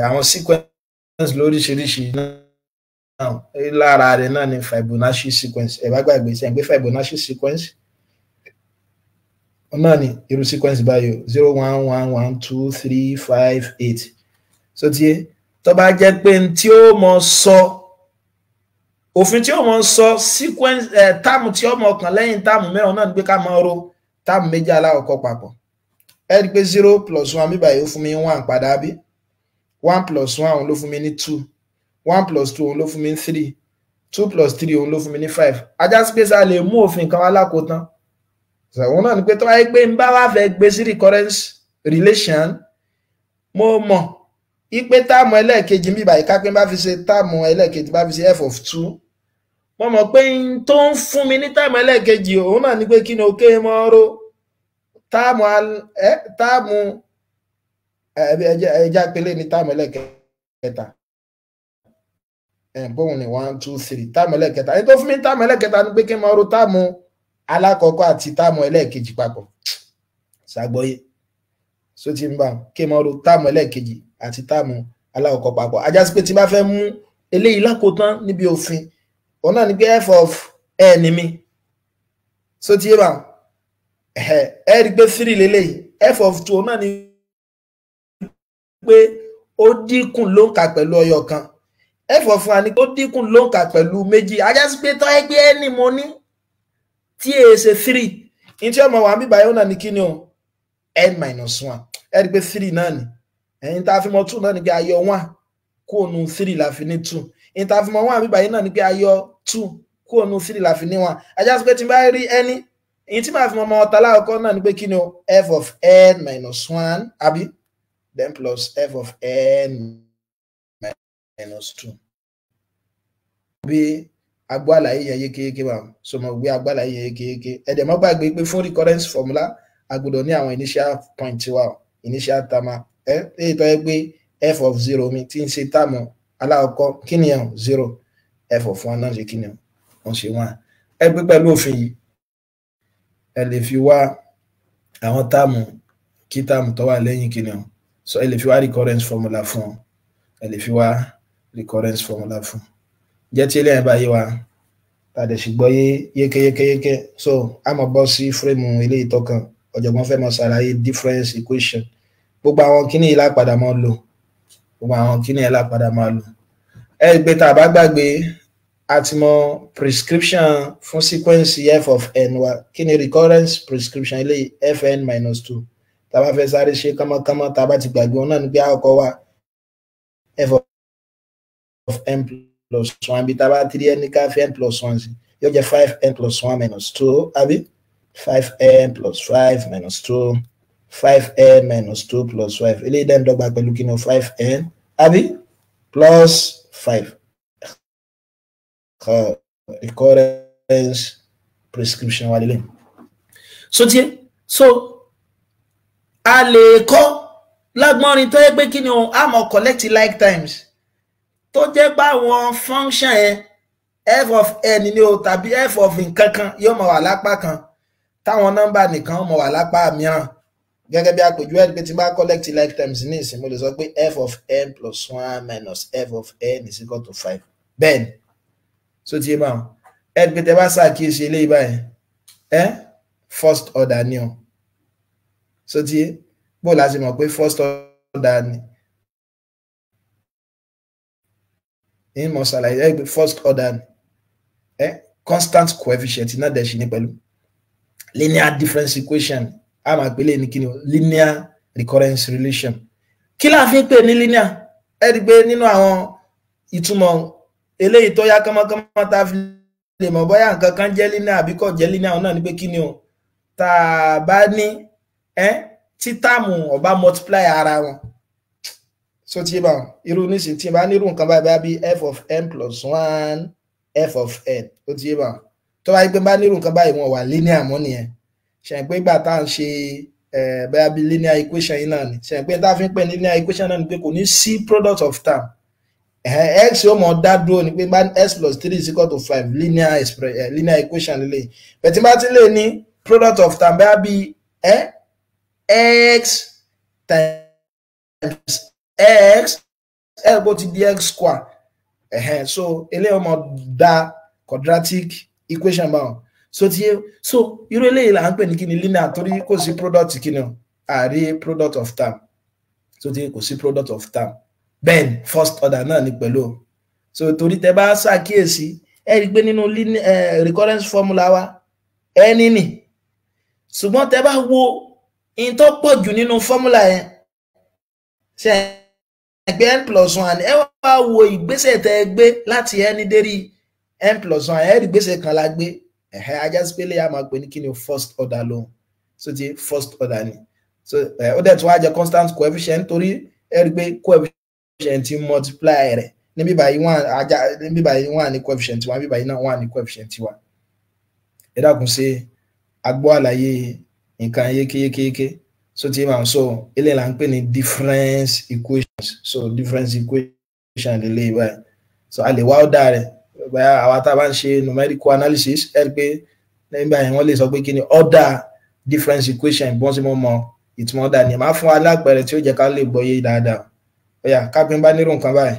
àwọn sequence lóríṣiríṣi náà. Lára rẹ̀ náà ni Fibonacci sequence. Ẹ bá gbàgbé sẹ́yìn pé Fibonacci sequence náà ni irú sequence báyìí: 0, 1, 1, 1, 2, 3, 5, 8. So tí tó bá jẹ́ pé tí ó mọ sọ òfin tí ó mọ sọ sequence ẹ̀ term tí ó mọ kàn lẹ́yìn term mẹ́rin náà ni pé ká máa ro term méjì alákọ̀ọ́kọ́ papọ̀. Ẹ rí i pé 0 plus 1 bíbá yìí, ó fún mi 1 padà bí. 1 plus 1, òun ló fún mi ní 2. 1 plus 2, òun ló fún mi ní 3. 2 plus 3, òun ló fún mi ní 5. Ajá sí pé sáà lè mú òfin kan wá lákòótán, òun náà ni pé tó wáyé pé ń bá wá fẹ́ gbé sí recurrence relation, mo mọ̀ ipe term ẹlẹ́ẹ̀kejì ń bíbá yìí, ká pé bá fi ṣe term ẹlẹ́ẹ̀kejì, bá fi ṣe f of 2, mo mọ̀ pé n tó ń fún mi ní term ẹlẹ́ẹ̀kejì, òun náà ni pé kí ni o ké mọ́ ro term ẹ term ẹja pélé ní term ẹlẹ́ẹ̀kẹta. Bóun ni 1, 2, 3, term ẹlẹ́ẹ̀kẹta. Ẹni tó fún mi term ẹlẹ́ẹ̀kẹta ni pé kí n máa ro term alákọ̀ọ́kọ́ àti term ẹlẹ́ẹ̀kejì papọ̀. Ṣàgbọ́yé so ti ń bá kí n máa ro term ẹlẹ́ẹ̀kejì àti term alákọ̀ọ́kọ́ papọ̀. Ajá sí pé tí bá fẹ́ mú eléyìí lákòótán níbi òfin, òun náà ni pé f of n mi, so ti yé bá ẹ rí i pé 3 lélẹ́yìí, f of 2, òun náà ni pé ó dínkù ló ń kà pẹ̀lú ọyọ kan. F of 1 ni ó dínkù ló ń kà pẹ̀lú méjì. Ajá sí pé tọ́ ẹgbẹ́ ẹni mo ní tí è ṣe 3 ní tí ọmọ wa bíbá yóò náà ní kí ni o, n minus 1. Ẹ rí i pé 3 náà ni ẹ̀yin tá a fi mọ 2 náà ni pé a yọ 1 kúrò nù 3 la fi ní 2. Ẹ̀yin tá a fi mọ 1 bíbá yìí náà ni pé a yọ 2 kúrò nù 3 la fi ní 1. Ajá sí pé tí n bá rí ẹni èyí tí màá fi mọ ọmọ ọ̀tá lákọ̀ọ́kọ́ náà ni pé kí ni o, f of n minus 1, àbí, then plus f of n minus 2. Bí agbó àlàyé yẹn yékéyéké wà, so mo gbé agbó àlàyé yẹn yékéyéké. Ẹ̀dẹ̀ mọ́ gbàgbé pé fún recurrence formula, a gbọ́dọ̀ ní àwọn initial point wa, initial term. Ẹ èyí tó yẹ pé f of 0 mi tí ń ṣe term alákọ̀ọ́kọ́, kí ni ẹ̀? 0. F of 1 náà ṣe kí ni? Wọ́n ṣe 1. Ẹ pé pẹ̀lú òfin yìí, ẹ lè fi wá àwọn term kí term tó wà lẹ́yìn kí ni o. So ẹ lè fi wá recurrence formula fún ọ, ẹ lè fi wá recurrence formula fún. Jẹ́ tí eléyìí bá yé wa, tàdé sì gbọ́ yé yékéyékéyéké, so a máa bọ́ sí frame eléyìí tọkàn. Ọ̀jọ̀gbọ́n fẹ́ máa ṣàlàyé difference equation. Gbogbo àwọn kíní yìí lápadà máa lò, gbogbo àwọn kíní yìí lápadà máa lò. Ẹ gbé tá a bá gbàgbé, a ti mọ prescription fún sequence f of n wa. Kí ni recurrence prescription eléyìí? Fn minus 2. Tá a bá fẹ́ sáré ṣe kánmọ́kánmọ́, tá a bá ti gbàgbé, òun náà ní pé àkọ́kọ́ wa f of n plus 1 bí. Tá a bá ti rí ẹni ká fi n plus 1 sí, yóò jẹ́ 5n plus 1 minus 2, àbí? 5n plus 5 minus 2, 5n minus 2 plus 5. Eléyìí dẹ́n dọ́gba pẹ̀lú kí ni? 5n, àbí, plus 5. Recurrence prescription wà lélẹ̀. So tiẹ̀ so a lè kọ́ lágbọ́nrin tó yẹ pé kí ni o, a mọ̀ collect like terms tó jẹ́ pé àwọn function yẹn, f of n ni o tàbí f of nǹkan kan, yóò máa wà lápá kan, táwọn nọ́mbà nìkan máa wà lápá mìíràn. Gẹ́gẹ́ bí àpèjúwe, ẹ pé tí n bá collect like terms ní ìsìn, mo lè sọ pé f of n plus 1 minus f of n is equal to 5. Bẹ́ẹ̀ ni. So ti yé báwọn, ẹ pé tẹ bá ṣàkíyèsí eléyìí báyìí, ẹ first order ni o. So ti yé bó la ṣe mọ̀ pé first order ni? Ní mo ṣàlàyé ẹ pé first order ni ẹ constant coefficient náà dẹ̀ ṣe ní pẹ̀lú linear difference equation. A máa pè lè ní kíni o? Linear recurrence relation. Kí la fi ń pè ní linear? Ẹ rí i pé nínú àwọn Ìtumọ̀ eléyìí tó yá kánmọ́kánmọ́ tá a fi lè mọ̀ bóyá nǹkan kan jẹ́ linear àbí kò jẹ́ linear náà ni pé kí ni o, tá a bá ní tí term ó bá multiply ara wọn. So tí bá irú nísìnyí, tí bá nírú nǹkan báyìí, bá bí f of n plus one f of n, ó ti yé bá tó bá yí pé bá nírú nǹkan báyìí, wọn wà linear mọ́ nìyẹn. Ṣe pé ìgbà tá à ń ṣe bóyá bí linear equation yìí náà ni, ṣe pé tá a fi ń pè ní linear equation náà ni pé kò ní sí product of term, x yóò mọ dá dúró ni, pé bá x plus three is equal to 5, linear equation lélẹ̀. Bẹ̀tí bá ti lè ní product of term, bóyá bí x times x, x bó ti di x square, so eléyìí ó mọ dá quadratic equation báwọn. So ti so irú eléyìí là ń pè ní kíni? Linear, torí kò sí product kíni o, àrí product of term. So ti kò sí product of term, bẹ́ẹ̀ first order náà ni pẹ̀lú. So torí tẹ bá ṣàkíyèsí, ẹ rí i pé nínú recurrence formula wa, ẹni nì, ṣùgbọ́n tẹ bá wo in tó pọ̀ jù nínú formula yẹn, ṣe pé n plus one, ẹ wá wo ìgbésẹ̀ tẹ gbé láti n dérí n plus one, ẹ rí ìgbésẹ̀ kan la gbé. Ẹ̀hẹ́, ajásípélé yà máa pè ní kíni? First order lóhùn. So ti first order ni. So ó dẹ̀ tún wá jẹ́ constant coefficient, torí ẹ rí pé coefficient multiply rẹ̀ níbí báyìí one, ajá níbí báyìí one ní coefficient wa, níbí báyìí náà one ní coefficient wa. Ẹ dákun, ṣe agbọ́ àlàyé nǹkan yékéyékéyéké? So ti máa so eléyìí là ń pè ní difference equations. So difference equation lélẹ́yìí báyìí. So a lè wá order rẹ̀. Bóyá àwa tá a bá ń ṣe numerical analysis, ẹ rí pé nígbà yẹn wọ́n lè sọ pé kí ni order difference equation, bí wọ́n sì mọ̀ mọ̀ ìtumọ̀ order ni. Màá fún wa lápẹẹrẹ tí ó jẹ́ ká lè gbọ́ yé dáadáa. Ó yá, kápẹ́ bá nírú nǹkan báyìí,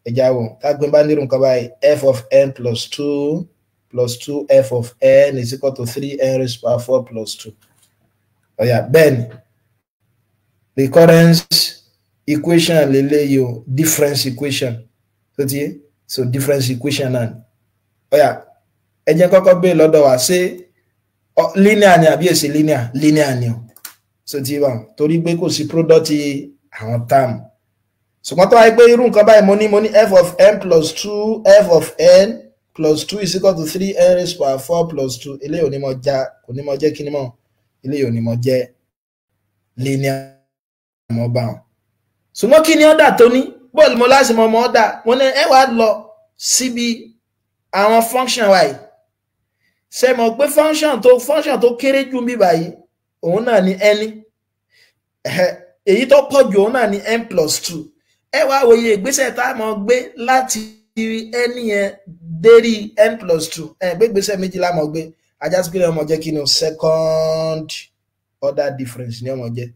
ẹ̀já wò, kápẹ́ bá nírú nǹkan báyìí, f of n plus two plus two f of n is equal to three n raised power four plus two. Ó yá, bẹ́ẹ̀ ni, recurrence equation lélẹ́yìí o, difference equation tó ti yé. So difference equation náà ni. Ó yá, ẹ jẹ́ kọ́kọ́ bẹ́ẹ̀ lọ́dọ̀ wa, ṣé linear ni àbí èsì linear? Linear ni o. So ti wà torí pé kò sí product àwọn term. Ṣùgbọ́n tó wáyé pé irú nǹkan báyìí mo ní f of n plus two f of n plus two is equal to three n raised power four plus two, eléyìí ò ní mọ já, kò ní mọ jẹ́ kí ni mọ̀, eléyìí ò ní mọ jẹ́ linear mọ́ bá wọn. Ṣùgbọ́n kí ni order tó ní? Bọ́ọ̀lù mo láti mọ ọmọ order mo ní, ẹ wàá lọ síbi àwọn function wa yìí. Ṣe mọ̀ pé function tó kéré jù bí báyìí, òun náà ni n, èyí tó pọ̀ jù, òun náà ni n plus two. Ẹ wá wòye ìgbésẹ̀ tá a mọ̀ gbé láti n yẹn dérí n plus two. Ẹ gbé ìgbésẹ̀ méjì la mọ̀ gbé, ajásí pé ọmọ jẹ́ kí ni o? Second order difference ni ọmọ jẹ́.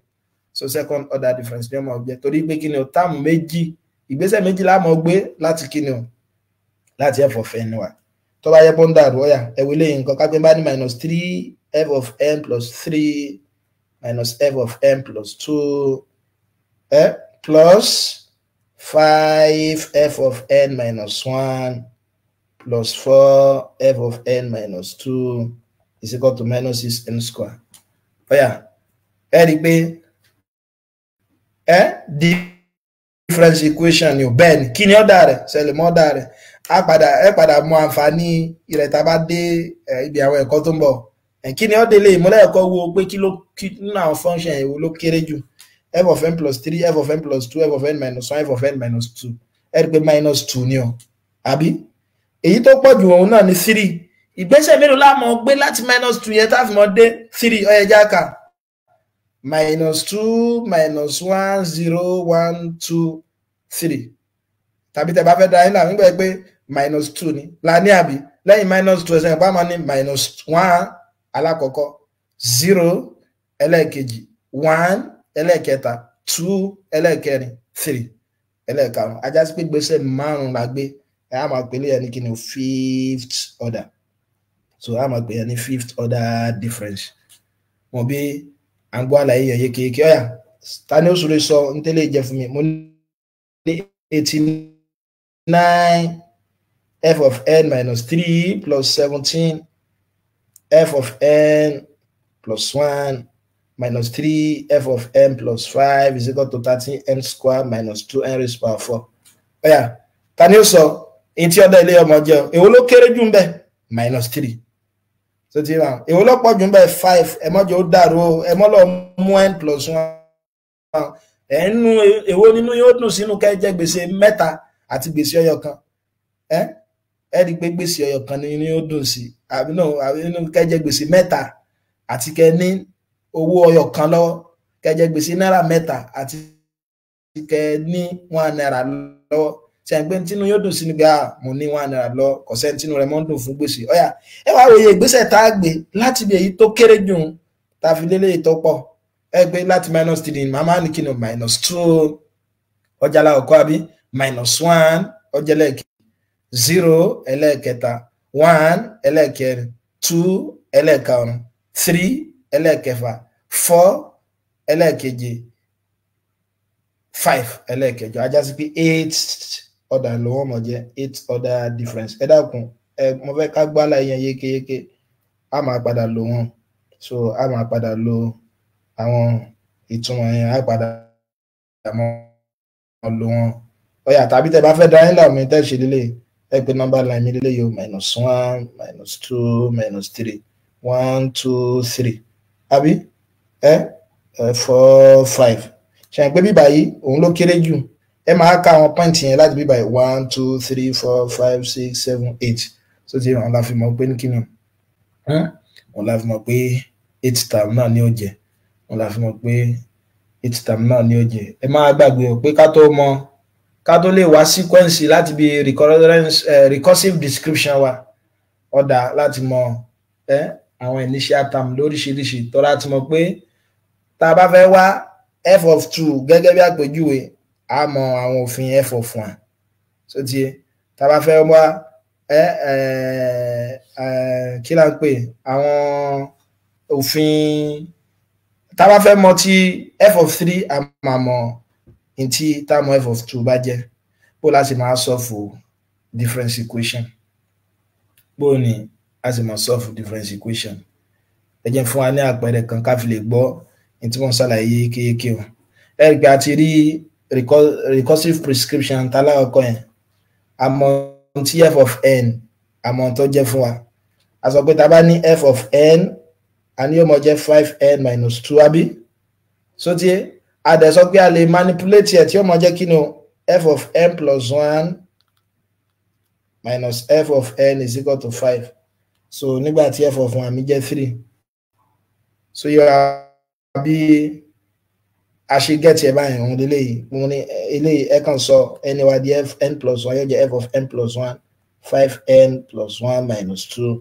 So second order difference ni ọmọ jẹ́, torí pé kí ni o? Term méjì, ìgbésẹ̀ méjì la mọ̀ gbé láti kí ni o? Láti f of n wa. Tó bá yẹ pọ́n dàrú, ọ̀yà ẹ̀wẹ̀ lẹ́yìn nǹkan, ká pé bá ní minus three f of n plus three minus f of n plus two plus five f of n minus one plus four f of n minus two is equal to minus six n square. Ọ̀yà, ẹ rí i pé difference equation ni o. Bẹ́ẹ̀ ni, kí ni order rẹ̀? Ṣẹlẹ̀ mọ́ order rẹ̀, á padà, ẹ padà mọ àǹfààní rẹ̀ tá a bá dé ibi àwọn ẹ̀kọ́ tó ń bọ̀. Kí ni order lè múlẹ̀? Ẹ̀kọ́ wo pé kí ló kí nínú àwọn function èwo ló kéré jù? F of n plus three, f of n plus two, f of n minus one, f of n minus two. Ẹ rí i pé minus two ni o, àbí? Èyí tó pọ̀ jù, òun náà ni three. Ìgbésẹ̀ mélòó la mọ̀ gbé láti minus two yẹn tá a fi mọ̀ dé three? Ó yẹ jáka minus two, minus one, zero, one, two, three. Tàbí tẹ́ bá fẹ́ da yín là nígbà pé minus two ni la ní, àbí? Lẹ́yìn minus two, ẹsẹ̀ ìpá máa ní minus one alákọ̀ọ́kọ́, zero ẹlẹ́ẹ̀kejì, one ẹlẹ́ẹ̀kẹta, two ẹlẹ́ẹ̀kẹrin, three ẹlẹ́ẹ̀karùn. Ajá sí pé gbèsè márùn la gbé. Ẹ á máa pè é ní kí ni? Fifth order. So á máa pè é ní fifth order difference. Wọn bí à ń gbọ́ àlàyé yẹn yékéyéké. Ọ̀yà, ta ni ó sọ̀rọ̀ sọ ń tẹ́lẹ̀ jẹ́ fún mi? Mo ní 89 f of n minus three plus 17 f of n plus one minus three f of n plus five is equal to 13 n square minus two n raised power four. Ọ̀yà, Ta ni ó sọ èyí tí ọ̀dà ilé ọmọ jẹ́? Èwo ló kéré jù ń bẹ̀? Minus 3. So ti ra èwo ló pọ̀ jù ń bẹ̀? 5. Ẹ mọ́ jẹ́ ó dàrú o, ẹ mọ́ lọ mú n plus 1. Ẹ̀ ń nu èwo nínú yóò dùn sínú kẹ́ jẹ gbèsè 3 àti gbèsè ọyọ kan. Ẹ rí i pé gbèsè ọyọ kan ni yóò dùn sí, àbí náà, àbí nínú kẹ́ jẹ gbèsè 3 àti kẹ́ ní owó ọyọ kan lọ́wọ́, kẹ́ jẹ gbèsè náírà 3 àti kẹ́ ní 1 náírà lọ́wọ́. Ṣe àgbẹ̀ tínú yóò dùn sí ni pé mo ní 1 náírà lọ, kọ̀sẹ́ tínú rẹ̀ mọ́ ń dùn fún gbèsè. Ọ̀yà ẹ wá wòye ìgbésẹ̀ tá a gbé láti ibi èyí tó kéré jù tá a fi lélẹ̀ tó pọ̀. Ẹ gbé láti minus 3, màmá ní kí ni minus 2 ọjà alákọ̀ọ́kọ́, àbí minus 1 ọjà ẹlẹ́ẹ̀kejì, 0 ẹlẹ́ẹ̀kẹta, 1 ẹlẹ́ẹ̀kẹrin, 2 ẹlẹ́ẹ̀karùn-ún, 3 ẹlẹ́ẹ̀kẹfà, 4 ẹlẹ́ẹ̀keje, 5 ẹlẹ́ẹ̀kẹjọ. Ajá sí pé 8 order ló wọ́n mọ̀ jẹ́, 8 order difference. Ẹ dákun, ẹ mo fẹ́ ká gbọ́ àlàyé yẹn yékéyéké. A máa padà lò wọ́n, so a máa padà lo àwọn ìtumọ̀ yẹn, a padà mọ́ lò wọ́n. Ọ̀yà tàbí tẹ bá fẹ́ dá yín láàmú tẹ́ ṣe lélẹ̀, ẹ pé number line mi lélẹ̀ yóò minus 1, minus 2, minus 3, 1, 2, 3, àbí ẹ 4, 5. Ṣe àpé bíbá yìí òun ló kéré jù. Ẹ máa ka àwọn pọ́ìntì yẹn láti bíbá yìí 1, 2, 3, 4, 5, 6, 7, 8. So ti wọn la fi mọ̀ pé ní kíni wọn la fi mọ̀ pé 8 term náà ni ó jẹ́, wọn la fi mọ̀ pé 8 term náà ni ó jẹ́. Ẹ máa gbàgbé o pé ká tó mọ̀, ká tó lè wá sequence láti bí recursive description wa, ọ̀dà láti mọ̀ àwọn initial term lóríṣiríṣi. Tó láti mọ̀ pé tá a bá fẹ́ wá f of 2 gẹ́gẹ́ bí àpèjúwe, a mọ̀ àwọn òfin f of 1. So ti tá a bá fẹ́ wá kí là ń pè àwọn òfin, tá a bá fẹ́ mọ̀ ti f of 3, a máa mọ̀ ntí tá a mọ̀ f of 2 bá jẹ́. Bó la sì máa solve difference equation, bó ni a sì máa solve difference equation. Ẹ jẹ́ fún wa ní àpẹẹrẹ kan ká fi lè gbọ́ ní tí wọ́n ṣàlàyé yékéyéké o. Ẹ rí i pé a ti rí recursive prescription tálákọ̀ọ́kọ́ yẹn, àmọ́ tí f of n àmọ́ tó jẹ́ fún wa. A sọ pé tá a bá ní f of n, a ní yóò mọ jẹ́ 5n minus 2, àbí? So tí a dẹ̀ sọ pé a lè manipulate ẹ̀ tí yóò mọ jẹ́ kí ni o, f of n plus 1 minus f of n is equal to 5. So nígbà tí f of 1 mi jẹ́ 3, so yóò bí a ṣe get ẹ̀ báyìí òun lélẹ́yìí. Mo ní eléyìí, ẹ kàn sọ ẹni wa di f n plus 1, yóò jẹ́ f of n plus 1, 5n plus 1 minus 2,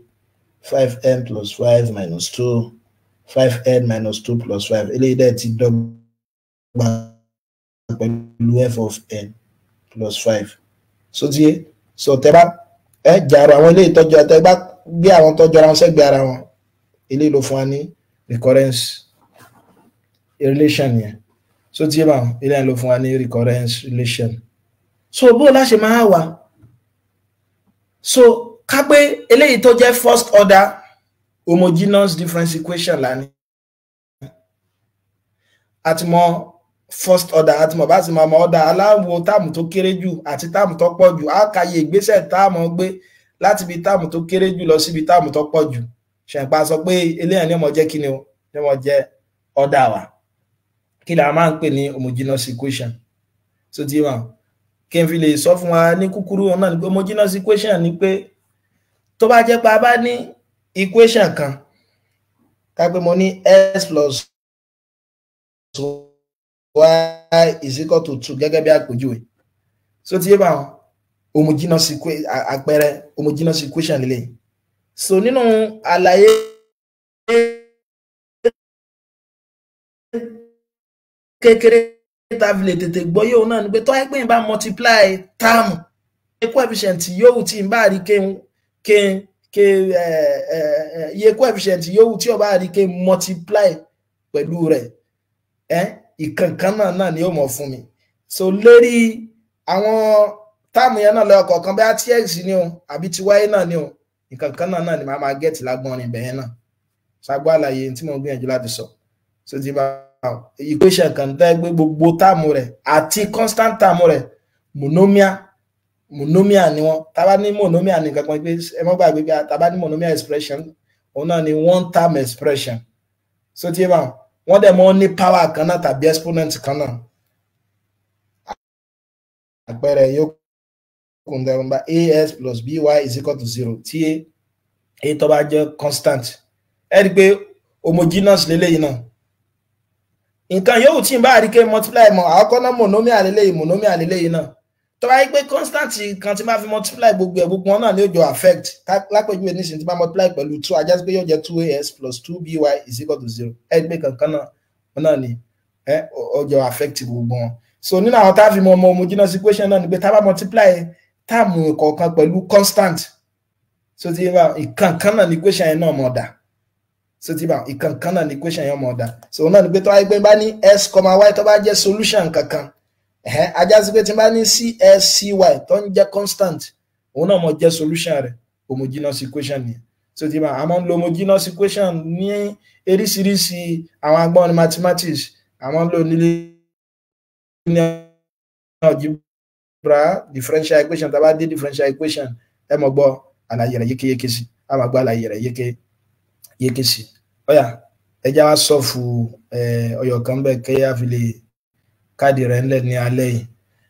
5n plus 5 minus 2, 5n minus 2 plus 5. Eléyìí dẹ̀ ti dọ́gba pẹ̀lú f of n plus 5. So ti so tẹ́ bá ẹ jàrò àwọn eléyìí tọ́jú, tẹ́ bá gbé àwọn tọ́jú ara wọn sẹ́gbẹ̀ẹ́ ara wọn, eléyìí ló fún wa ní recurrence relation yẹn. So tí bá eléyìí ló fún wa ní recurrence relation. So bó la ṣe máa wà, so ká pé eléyìí tó jẹ́ first order homogeneous difference equation lání, àti mọ̀ first order, àti mọ̀ bá ti mọ̀ order aláwo term tó kéré jù àti term tó pọ̀ jù. Á kàyè ìgbésẹ̀ term gbé láti ibi term tó kéré jù lọ síbi term tó pọ̀ jù. Ṣẹ̀ǹpa sọ pé eléyìí ni ó mọ̀ jẹ́ kí ni o, ni ó mọ̀ jẹ́ order wa. Kí la máa ń pè ní homogeneous equation? So ti wà kí n fi lè sọ fún wa ní kúkúrú, ọ̀nà ni pé homogeneous equation ni pé tó bá jẹ́ pé a bá ní equation kan, ká pé mo ní x plus y is equal to 2 gẹ́gẹ́ bí àpèjúwe. So ti yé bá wọn, homogeneous àpẹẹrẹ homogeneous equation lélẹ̀. So nínú àlàyé kékeré tá a fi lè tètè gbọ́ yóò náà ni pé tó wáyé pé n bá multiply term coefficient yòówù tí n bá rí ké ké ké iye coefficient yòówù tí o bá rí ké multiply pẹ̀lú rẹ̀, ìkankan náà ni yóò mọ̀ fún mi. So lérí àwọn term yẹn náà lọ́kọ̀ọ̀kan kọ̀ọ̀kan, bí a ti x ni o àbí ti y náà ni o, ìkankan náà ni màá máa get lágbọ́nrin ibẹ̀ yẹn náà. Ṣàgbọ́ àlàyé tí mo ń gbìyànjú láti sọ? So ti bá equation kan tẹ́ gbé gbogbo term rẹ̀ àti constant term rẹ̀ monomial. Monomial ni wọ́n. Tá bá ní monomial ní kankan pé, ẹ mọ́ gbàgbé pé tá bá ní monomial expression, òun náà ni one term expression. So tí bá wọ́n dẹ̀ mọ́ ní power kan náà tàbí exponent kan náà. Àpẹẹrẹ yóò kún dẹrùn bá ax plus by is equal to 0, tí a tó bá jẹ́ constant. Ẹ rí i pé homogeneous lélẹ́yìí náà. Nǹkan yòówù tí n bá rí ké multiply mọ́ àkọ́kọ́ náà, monomial lélẹ́yìí, monomial lélẹ́yìí náà. Tó bá yí pé constant kan tí bá fi multiply gbogbo ẹ̀, gbogbo wọn náà ní ó jọ affect. Lápèjúwe nísìnyí, tí bá multiply pẹ̀lú 2, á já sí pé yóò jẹ́ 2as plus 2by is equal to 0. Ẹ rí pé kankan náà náà ni ẹ ó jọ affect gbogbo wọn. So nínú àwọn tá a fi mọ ọmọ homogeneous equation náà ni pé tá a bá multiply term kọ̀ọ̀kan pẹ̀lú constant, so ti bá ìkankan náà ní equation yẹn náà mọ̀ dà. So ti bá ìkankan náà ní equation yẹn mọ̀ dà. So náà ni pé tó wáyé pé bá ní x comma y tó bá jẹ́ solution kankan, ẹ̀hẹ́n, á já sí pé tí n bá ní cx cy tó ń jẹ́ constant, òun náà mọ̀ jẹ́ solution rẹ̀. Homogeneous equation ni. So ti bá a máa ń lo homogeneous equation ní eríṣiríṣi àwọn agbọ́n ní mathematics. A máa ń lò ní linear algebra, differential equation. Tá a bá dé differential equation, ẹ mọ̀ gbọ́ àlàyé rẹ̀ yékéyéké sí, a máa gbọ́ àlàyé rẹ̀ yékéyéké sí. Ọ̀yà, ẹ já wá solve ọyọ̀ kan bẹ́ẹ̀ kẹ́yà fi lè káàdì rẹ̀ ńlẹ̀ ní alẹ́ yìí.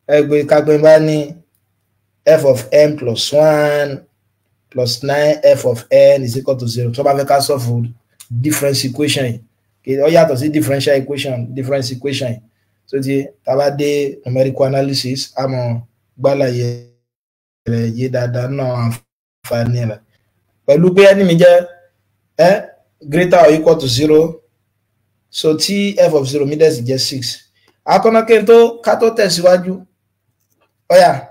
Ẹ gbé kápẹ́ bá ní f of n plus one plus nine f of n is equal to 0. Tó bá fẹ́ ká solve difference equation yìí, ó yàtọ̀ sí differential equation, difference equation yìí. So ti tá bá dé numerical analysis, a mọ̀ gbàlàyé rẹ̀ yé dáadáa náà, àǹfààní rẹ̀ pẹ̀lú pé ẹni mi jẹ́ ẹ greater or equal to 0, so tí f of 0 mi dẹ̀ sì jẹ́ 6. Akọ́nàkẹ́ tó ká tó tẹ̀síwájú, ọ̀yà,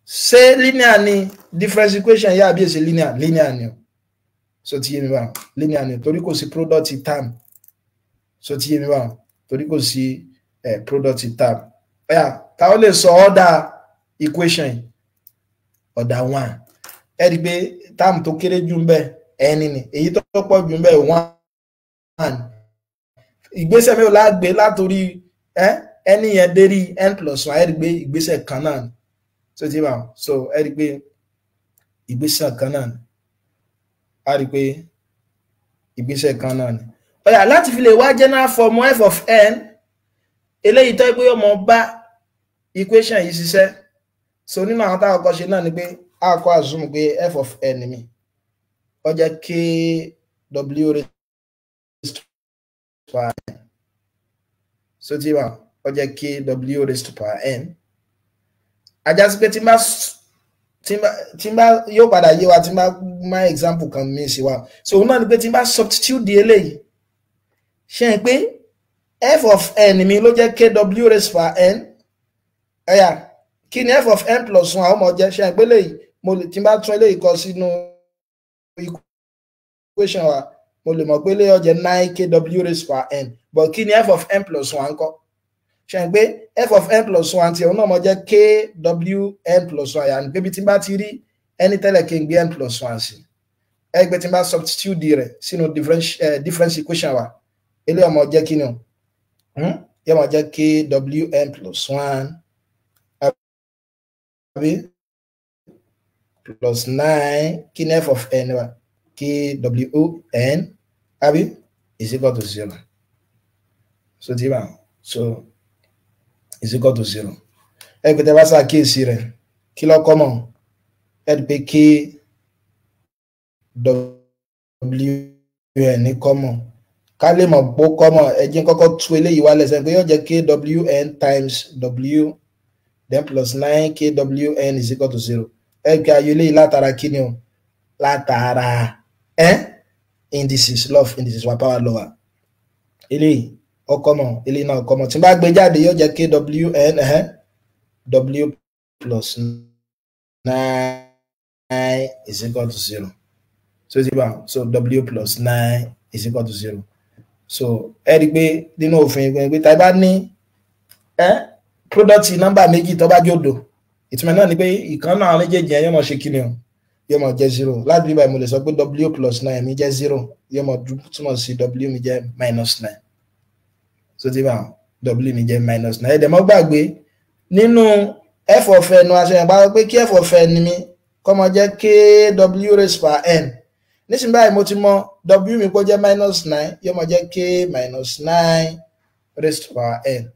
ṣé linear ni difference equation yà bí èsì linear? Linear ni o. So ti yé mi báwọn? Linear ni o, torí kò sí product term. So ti yé mi báwọn? Torí kò sí product term. Ọ̀yà, táwọn lè sọ order equation yìí? Order one. Ẹ rí i pé term tó kéré jù ń bẹ, ẹni ni, èyí tó pọ̀ jù ń bẹ, one. Ìgbésẹ̀ mélòó la gbé látòrí ẹni yẹn dérí n plus one? Ẹ rí i pé ìgbésẹ̀ kan náà ni. So ti bá so ẹ rí i pé ìgbésẹ̀ kan náà ni. A rí i pé ìgbésẹ̀ kan náà ni. Ọ̀yà, láti fi lè wá general form f of n eléyìí tó yẹ pé yóò mọ bá equation yìí ṣiṣẹ́, so nínú àwọn táwọn kọ́ ṣe náà ni pé a kọ́ assume pé f of n mi, ó jẹ́ k w raised to power n. So tí wà ó jẹ́ k w raised to power n, á já sí pé tí n bá yóò padà yé wa tí n bá má example kan mi sí wa. So òun náà ni pé tí n bá substitute di eléyìí, ṣe é pé f of n mi ló jẹ́ kw raised to power n. Ẹ̀yà, kí ni f of n plus one àwọn ọmọ jẹ́? Ṣe é pé léyìí, mo lè tí n bá tún eléyìí kọ sínú equation wa, mo lè mọ̀ pé eléyìí ó jẹ́ nine kw raised to power n. But kí ni f of n plus one ńkọ́? Ṣe é pé f of n plus one tí òun náà mọ̀ jẹ́ kw n plus one? Yàrá níbi tí n bá ti rí ẹni tẹ́lẹ̀, kí n gbé n plus one sí ẹ gbé, tí n bá substitute rẹ̀ sínú difference equation wa, eléyìí ó máa jẹ́ kí ni o? Yóò máa jẹ́ kw n plus one, àbí, plus nine, kí ni f of n wa? Kw n, àbí, is equal to 0. So tí bá so is equal to 0, ẹ pé tẹ bá ṣàkíyèsí rẹ̀, kí ló kọ́ mọ̀? Ẹ rí pé k w n kọ́ mọ̀. Ká lè mọ̀ pó kọ́ mọ̀, ẹ jẹ́ kọ́kọ́ tú eléyìí wálẹ̀ sẹ́yìn pé yóò jẹ́ kwn times w, then plus nine kwn is equal to 0. Ẹ gbé ayọ̀ eléyìí látara kí ni o? Látara indices, law of indices wa, power law wa. Eléyìí ọkọ mọ̀, eléyìí náà ọkọ mọ̀. Tí n bá gbé jáde, yóò jẹ́ kwn w plus nine is equal to 0. So ti bá so w plus nine is equal to 0. So ẹ rí i pé nínú òfin ìgbìmọ̀ pé tá a bá ní product nọ́mbà méjì tó bá jòdò, ìtumọ̀ náà ni pé ìkan náà àwọn méjèèjì yẹn yóò máa ṣe kí ni o? Yóò máa jẹ́ 0. Láti bí báyìí, mo lè sọ pé w plus nine mi jẹ́ 0, yóò máa túmọ̀ sí w mi jẹ́ minus nine. So ti bá w mi jẹ́ minus nine, ẹ dẹ̀ mọ́ gbàgbé nínú F of n wa ṣe yẹn pé kí f of n mi kó máa jẹ́ kw raised by n. Nísìnyí báyìí mo ti mọ w mi kó jẹ́ minus 9, yóò máa jẹ́ k minus 9 raised to power n.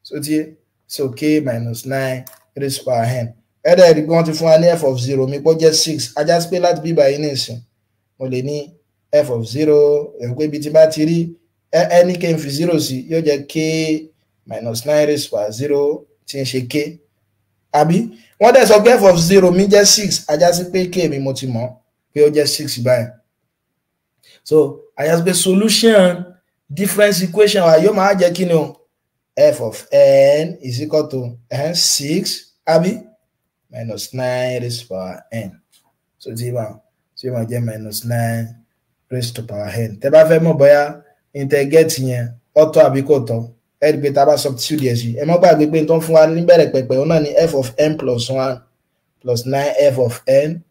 So ti so k minus 9 raised to power n. Ẹ̀rẹ́ rí pé wọ́n ti fún wa ní f of 0 mi kó jẹ́ 6. Ajá sí pé láti bíbá yìí nìsín mo lè ní f of 0, ẹ̀rù pé ibi tí bá ti rí ẹni k ń fi 0 sí yóò jẹ́ k minus 9 raised to power 0 tí ń ṣe k. Àbí wọ́n dẹ̀ sọ pé f of 0 mi jẹ́ 6, ajá sí pé k mi mo ti mọ̀ pé ó jẹ́ 6 báyìí. So ajá sí pé solution difference equation wa yóò máa jẹ́ kí ni o, f of n is equal to 6 àbí minus 9 raised to power n. So tí máa jẹ́ minus 9 raised to power n. Tẹ́ bá fẹ́ mọ̀ bóyá interget yẹn ọ̀tọ̀ àbí kò tọ́, ẹ rí i pé tá a bá substitute yẹn sí, ẹ má gbàgbé pé tó ń fún wa níbẹ̀rẹ̀ pẹ̀pẹ̀ òun náà ni f of n plus 1 plus 9 f of n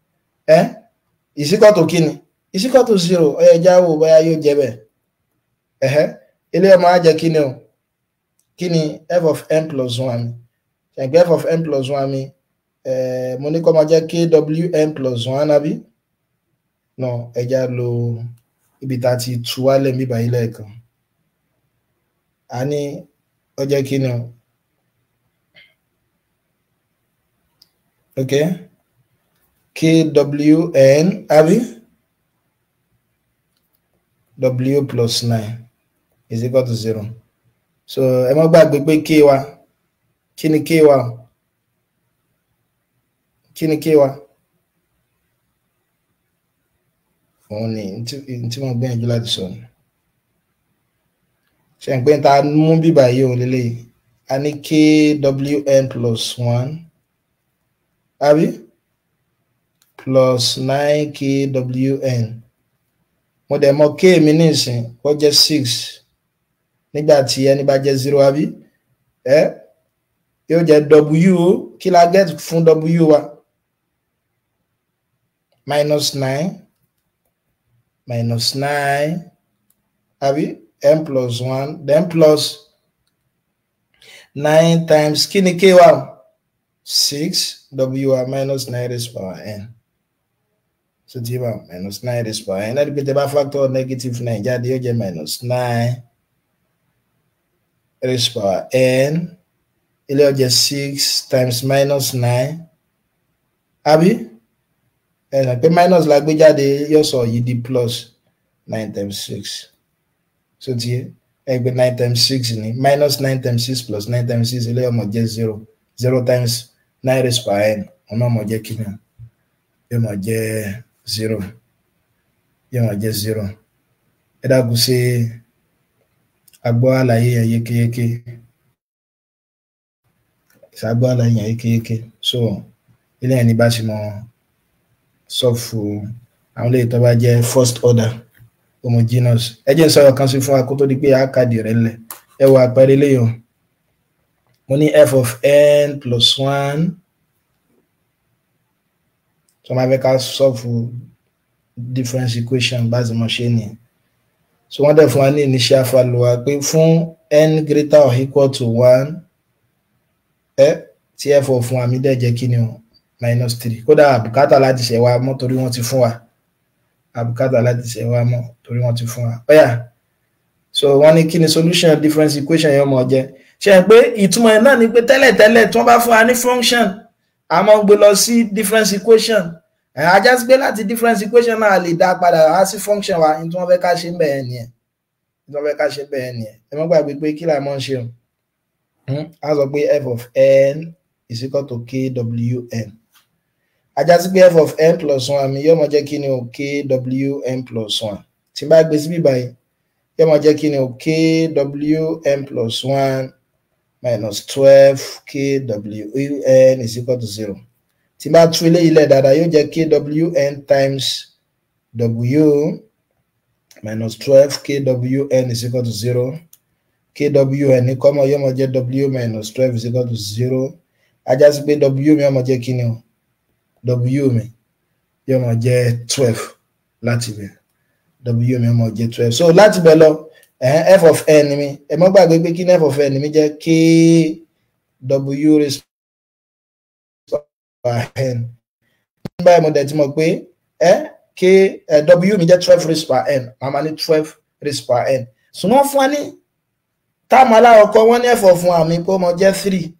is equal to kí ni, is equal to 0. Ó yẹ já wò bóyá yóò jẹ́ bẹ́ẹ̀. Ilé ọmọ á jẹ́ kí ni o, kí ni f of n plus 1 mi, ṣàǹgbẹ́ f of n plus 1 mi, mo ní kó máa jẹ́ kwn plus 1 àbí no, ẹja lo ibi tá a ti tú wálẹ̀ mi báyìí lẹ́ẹ̀kan. A ní ó jẹ́ kí ni o, ok, kwn àbí w plus 9 is equal to 0. So ẹ má gbàgbé pé k wa, kí ni k wa, kí ni k wa, òun ni tí mo gbìyànjú láti sọ ni. Ṣe ń pé ta mú bíbà yìí òun lélẹ́yìí, a ní kwn plus 1 àbí plus 9 kwn. Mo dẹ̀ mọ̀ k mi nísìn kó jẹ́ 6 nígbà tí ẹni bá jẹ́ 0 àbí yóò jẹ́ w, kí la get fún w wa, minus 9 minus 9 àbí n plus 1 then plus 9 times kí ni k wa, 6 w wa minus 9 raised power n. So tí bá minus 9 raised power n, láti pé tẹ́ bá factor negative 9 jáde yóò jẹ́ minus 9 raised power n, ilé ó jẹ́ 6 times minus 9 àbí ẹ pé minus la gbé jáde yóò sọ yìí di plus 9 times 6. So tí ẹ gbé 9 times 6 ni minus 9 times 6 plus 9 times 6, ilé ọmọ jẹ́ 0 0 times 9 raised power n, ọmọ ọmọ jẹ́ kí ni, yóò máa jẹ́ 0, yóò máa jẹ́ 0. Ẹ dákun, ṣe agbọ́ àlàyé yẹn yékéyéké, ṣàgbọ́ àlàyé yẹn yékéyéké. So ilé yẹn ní bá ṣe mọ sọ́ọ̀fù àwọn ilé tó bá jẹ́ first order homogeneous. Ẹ jẹ́ n sọ̀rọ̀ kan sí fún wa kó tó di pé a kàdì rẹ̀ lẹ̀. Ẹ wo àpẹẹrẹ eléyìí o, mo ní f of n plus 1, tó máa fẹ́ ká sọ́ọ̀fù difference equation bá ti mọ̀ ṣe nìyẹn. So wọ́n dẹ̀ fún wa ní initial value wa pé fún n greater or equal to 1, tí f of 1 mi dẹ̀ jẹ́ kí ni o, minus 3. Kódà àbùkátà láti ṣẹ̀ wá mọ́ torí wọ́n ti fún wa, àbùkátà láti ṣẹ̀ wá mọ́ torí wọ́n ti fún wa. Ó yá, so wọ́n ní kí ni solution difference equation yẹn mọ̀ jẹ́. Ṣe é pé ìtumọ̀ ẹ̀ náà ni pé tẹ́lẹ̀tẹ́lẹ̀ tí wọ́n bá fún wa ní function, a máa ń gbé lọ sí difference equation. Ajá sí pé láti difference equation náà lè dá padà wá sí function wa, ní tí wọ́n fẹ́ ká ṣe bẹ́ẹ̀ nìyẹn, ní tí wọ́n fẹ́ ká ṣe bẹ́ẹ̀ nìyẹn. Ẹ má gbàgbé pé kí là mọ́ ń ṣe o, a sọ pé f of n is equal to kwn. Ajá sí pé f of n plus 1 mi yóò máa jẹ́ kí ni o, kwn plus 1. Tí n bá gbé síbí báyìí yóò máa jẹ́ kí ni o, kwn plus 1 minus 12 kwn is equal to 0. Tí n bá tú eléyìí lẹ̀ dáadáa yóò jẹ́ kwn times w minus 12 kwn is equal to 0. Kwn ní kọ́mọ yóò máa jẹ́ w minus 12 is equal to 0. Ajá sí pé w mi yóò máa jẹ́ kí ni o, w mi yóò máa jẹ́ 12 láti bẹ̀, w mi yóò máa jẹ́ 12. So láti bẹ̀ lọ f of n mi, ẹ má gbàgbé pé kí ni f of n mi jẹ́, k w raised power n. Nígbà yẹn mo dẹ̀ ti mọ̀ pé ẹ k w mi jẹ́ 12 raised power n, màá ma ní 12 raised power n. Ṣùgbọ́n fún wa ní term alákọ̀ọ́kọ́, wọ́n ní f of 1 mi pé ó mọ jẹ́ 3.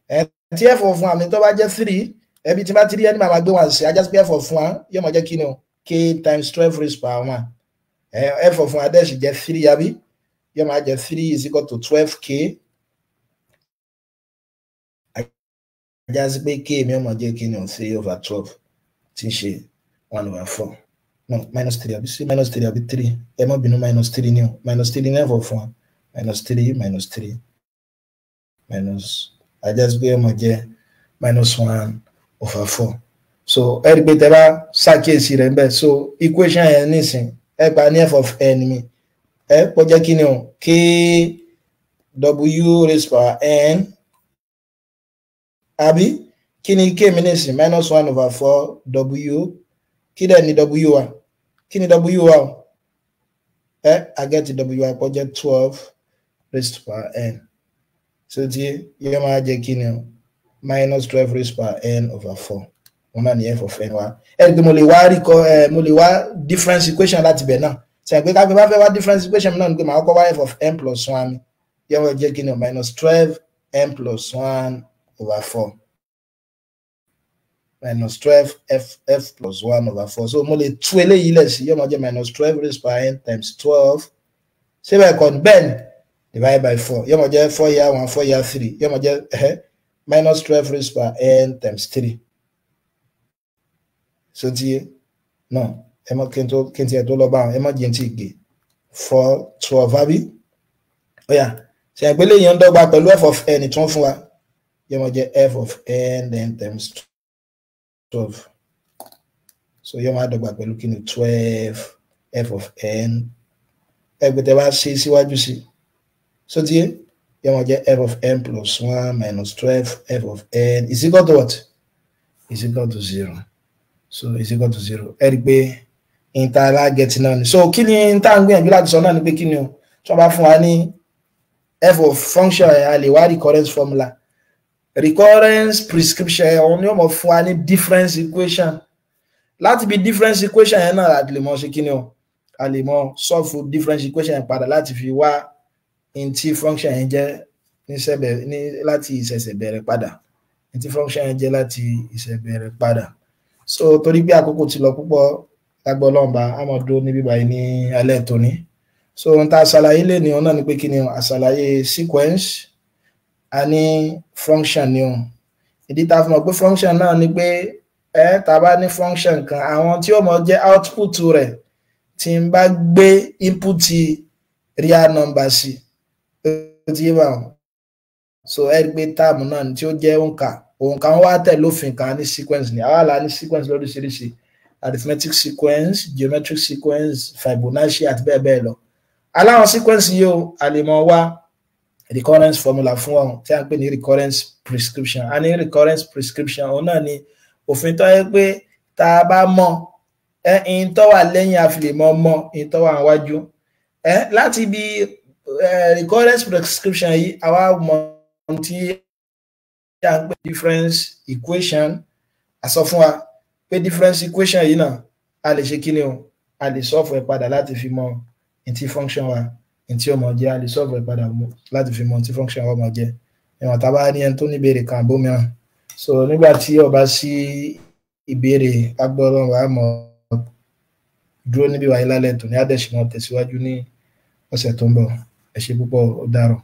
Ẹ tí f of 1 mi tó bá jẹ́ 3, ẹbí tí bá ti rí ẹni màá gbé 1 sí, ajá sí pé f of 1 yóò mọ jẹ́ kí ni o, k times 12 raised power 1. F of 1 dẹ̀ sì jẹ́ 3, àbí? Yóò máa jẹ́ 3 is equal to 12k. Ajá sí pé k mi ó mọ jẹ́ kí ni o, 3 over 12, tí ń ṣe 1 over 4. No, minus 3, àbí? Sí, minus 3 àbí 3? Ẹ má bínú, minus 3 ni o. Minus 3 ní f of 1. Minus 3, minus 3, minus, ajá sí pé ó mọ jẹ́ minus 1 over 4. So ẹ rí i pé tẹ bá ṣàkíyèsí rẹ̀ ń bẹ̀, so equation yẹn nísìn, ẹ gba ní f of n mi, ẹ pọ̀ jẹ́ kí ni o, k w raised power n, àbí? Kí ni k mi nísìn? Minus 1 over 4 w. Kí dẹ̀ ni w wa? Kí ni w wa o? Ẹ agẹ́tì w wa pọ̀ jẹ́ 12 raised to power n. So tí yóò máa jẹ́ kí ni o, minus 12 raised power n over 4. Wọn náà ní f of n wa. Ẹ rí i pé mo lè wá rí kọ ẹ, mo lè wá difference equation láti bẹ̀ náà. Sẹ́yìn pé kápẹ́ bá fẹ́ wá difference equation náà ni pé màá kọ́ wá f of n plus 1 mi, yóò wá jẹ́ kí ni o, minus 12 n plus 1 over 4, minus 12 f f plus 1 over 4. So mo lè tú eléyìí lẹ̀ sí, yóò máa jẹ́ minus 12 raised by n times 12, síbẹ̀ kọ́ ni? Bẹ́ẹ̀ ni. Divide by 4, yóò máa jẹ́ 4 here 1, 4 here 3, yóò máa jẹ́ minus 12 raised by n times 3. So ti yé? No, ẹ mọ kí n tó kí n tiẹ̀ tó lọ bá wọn, ẹ mọ jẹ́ n tí gé 4 12, àbí? Ó yá, ṣe àpé lèyìn ń dọ́gba pẹ̀lú f of n tí wọ́n fún wa, yóò máa jẹ́ f of n then times 12. So yóò máa dọ́gba pẹ̀lú kí ni? 12 f of n. Ẹgbẹ́ tẹ́ bá ṣe síwájú sí, so ti yé, yóò máa jẹ́ f of n plus 1 minus 12 f of n is equal to what? Is equal to 0. So is equal to 0. Ẹ rí i pé interrogate náà ni. So kí ni tá à ń gbìyànjú láti sọ náà ni pé kí ni o, tí wọ́n bá fún wa ní f of function ẹ̀, a lè wá recurrence formula, recurrence prescription ẹ̀. Òun ni ó mọ̀ fún wa ní difference equation. Láti bí difference equation yẹn náà, a lè mọ̀ ṣe kí ni o, a lè mọ̀ solve difference equation yẹn padà láti fi wá in tí function yẹn jẹ́ ní sẹ́bẹ̀ ní láti ìṣẹ̀ṣẹ̀ bẹ̀rẹ̀ padà, in tí function yẹn jẹ́ láti ìṣẹ̀bẹ̀rẹ̀ padà. So torí pé àkókò ti lọ púpọ̀, lágbọ́ ọlọ́run, a máa dúró níbí báyìí ní alẹ́ tòní. So ohun tá a ṣàlàyé lé ní òun náà ni pé kí ni o, àṣàlàyé sequence. A ní function ni o. Ìdí tá a fi mọ̀ pé function náà ni pé ẹ tá a bá ní function kan, àwọn tí ó mọ̀ jẹ́ output rẹ̀, tí n bá gbé input real number sí, ó ti yé báwọn. So ẹ rí pé term náà tí ó jẹ́ òǹkà, òǹkà wọn wá tẹ̀ lófin kan ní sequence ni. Àwa là ní sequence lóríṣiríṣi: arithmetic sequence, geometric sequence, Fibonacci àti bẹ́ẹ̀ bẹ́ẹ̀ lọ. Aláwọn sequence yìí o, a lè mọ wá recurrence formula fún wọn tí a ń pè ní recurrence prescription. A ní recurrence prescription, òun náà ni òfin tó yẹ pé tá a bá mọ̀ ẹ, ìyìn tó wà lẹ́yìn, a fi lè mọ̀ mọ̀ ìyìn tó wà níwájú ẹ. Láti ibi recurrence prescription yìí, àwa mọ̀ ohun tí a ń pè difference equation. A sọ fún wa pé difference equation yìí náà, a lè ṣe kí ni o, a lè solve ẹ̀ padà láti fi mọ̀ ntí function wa, ntí ó mọ̀ jẹ́. A lè solve ẹ̀ padà láti fi mọ̀ ntí function wa mọ̀ jẹ́. Ìwọ̀n tá a bá ní ẹni tó ní ìbéèrè kan àbó mìíràn. So nígbà tí ó bá sí ìbéèrè, agbọ́rọ̀ wa mọ̀ dúró níbí wáyé lálẹ́ tòní, á dẹ̀ sì mọ̀ tẹ̀síwájú ní ọ̀sẹ̀ tó ń bọ̀. Ẹ ṣé púpọ̀, ó dàárọ̀.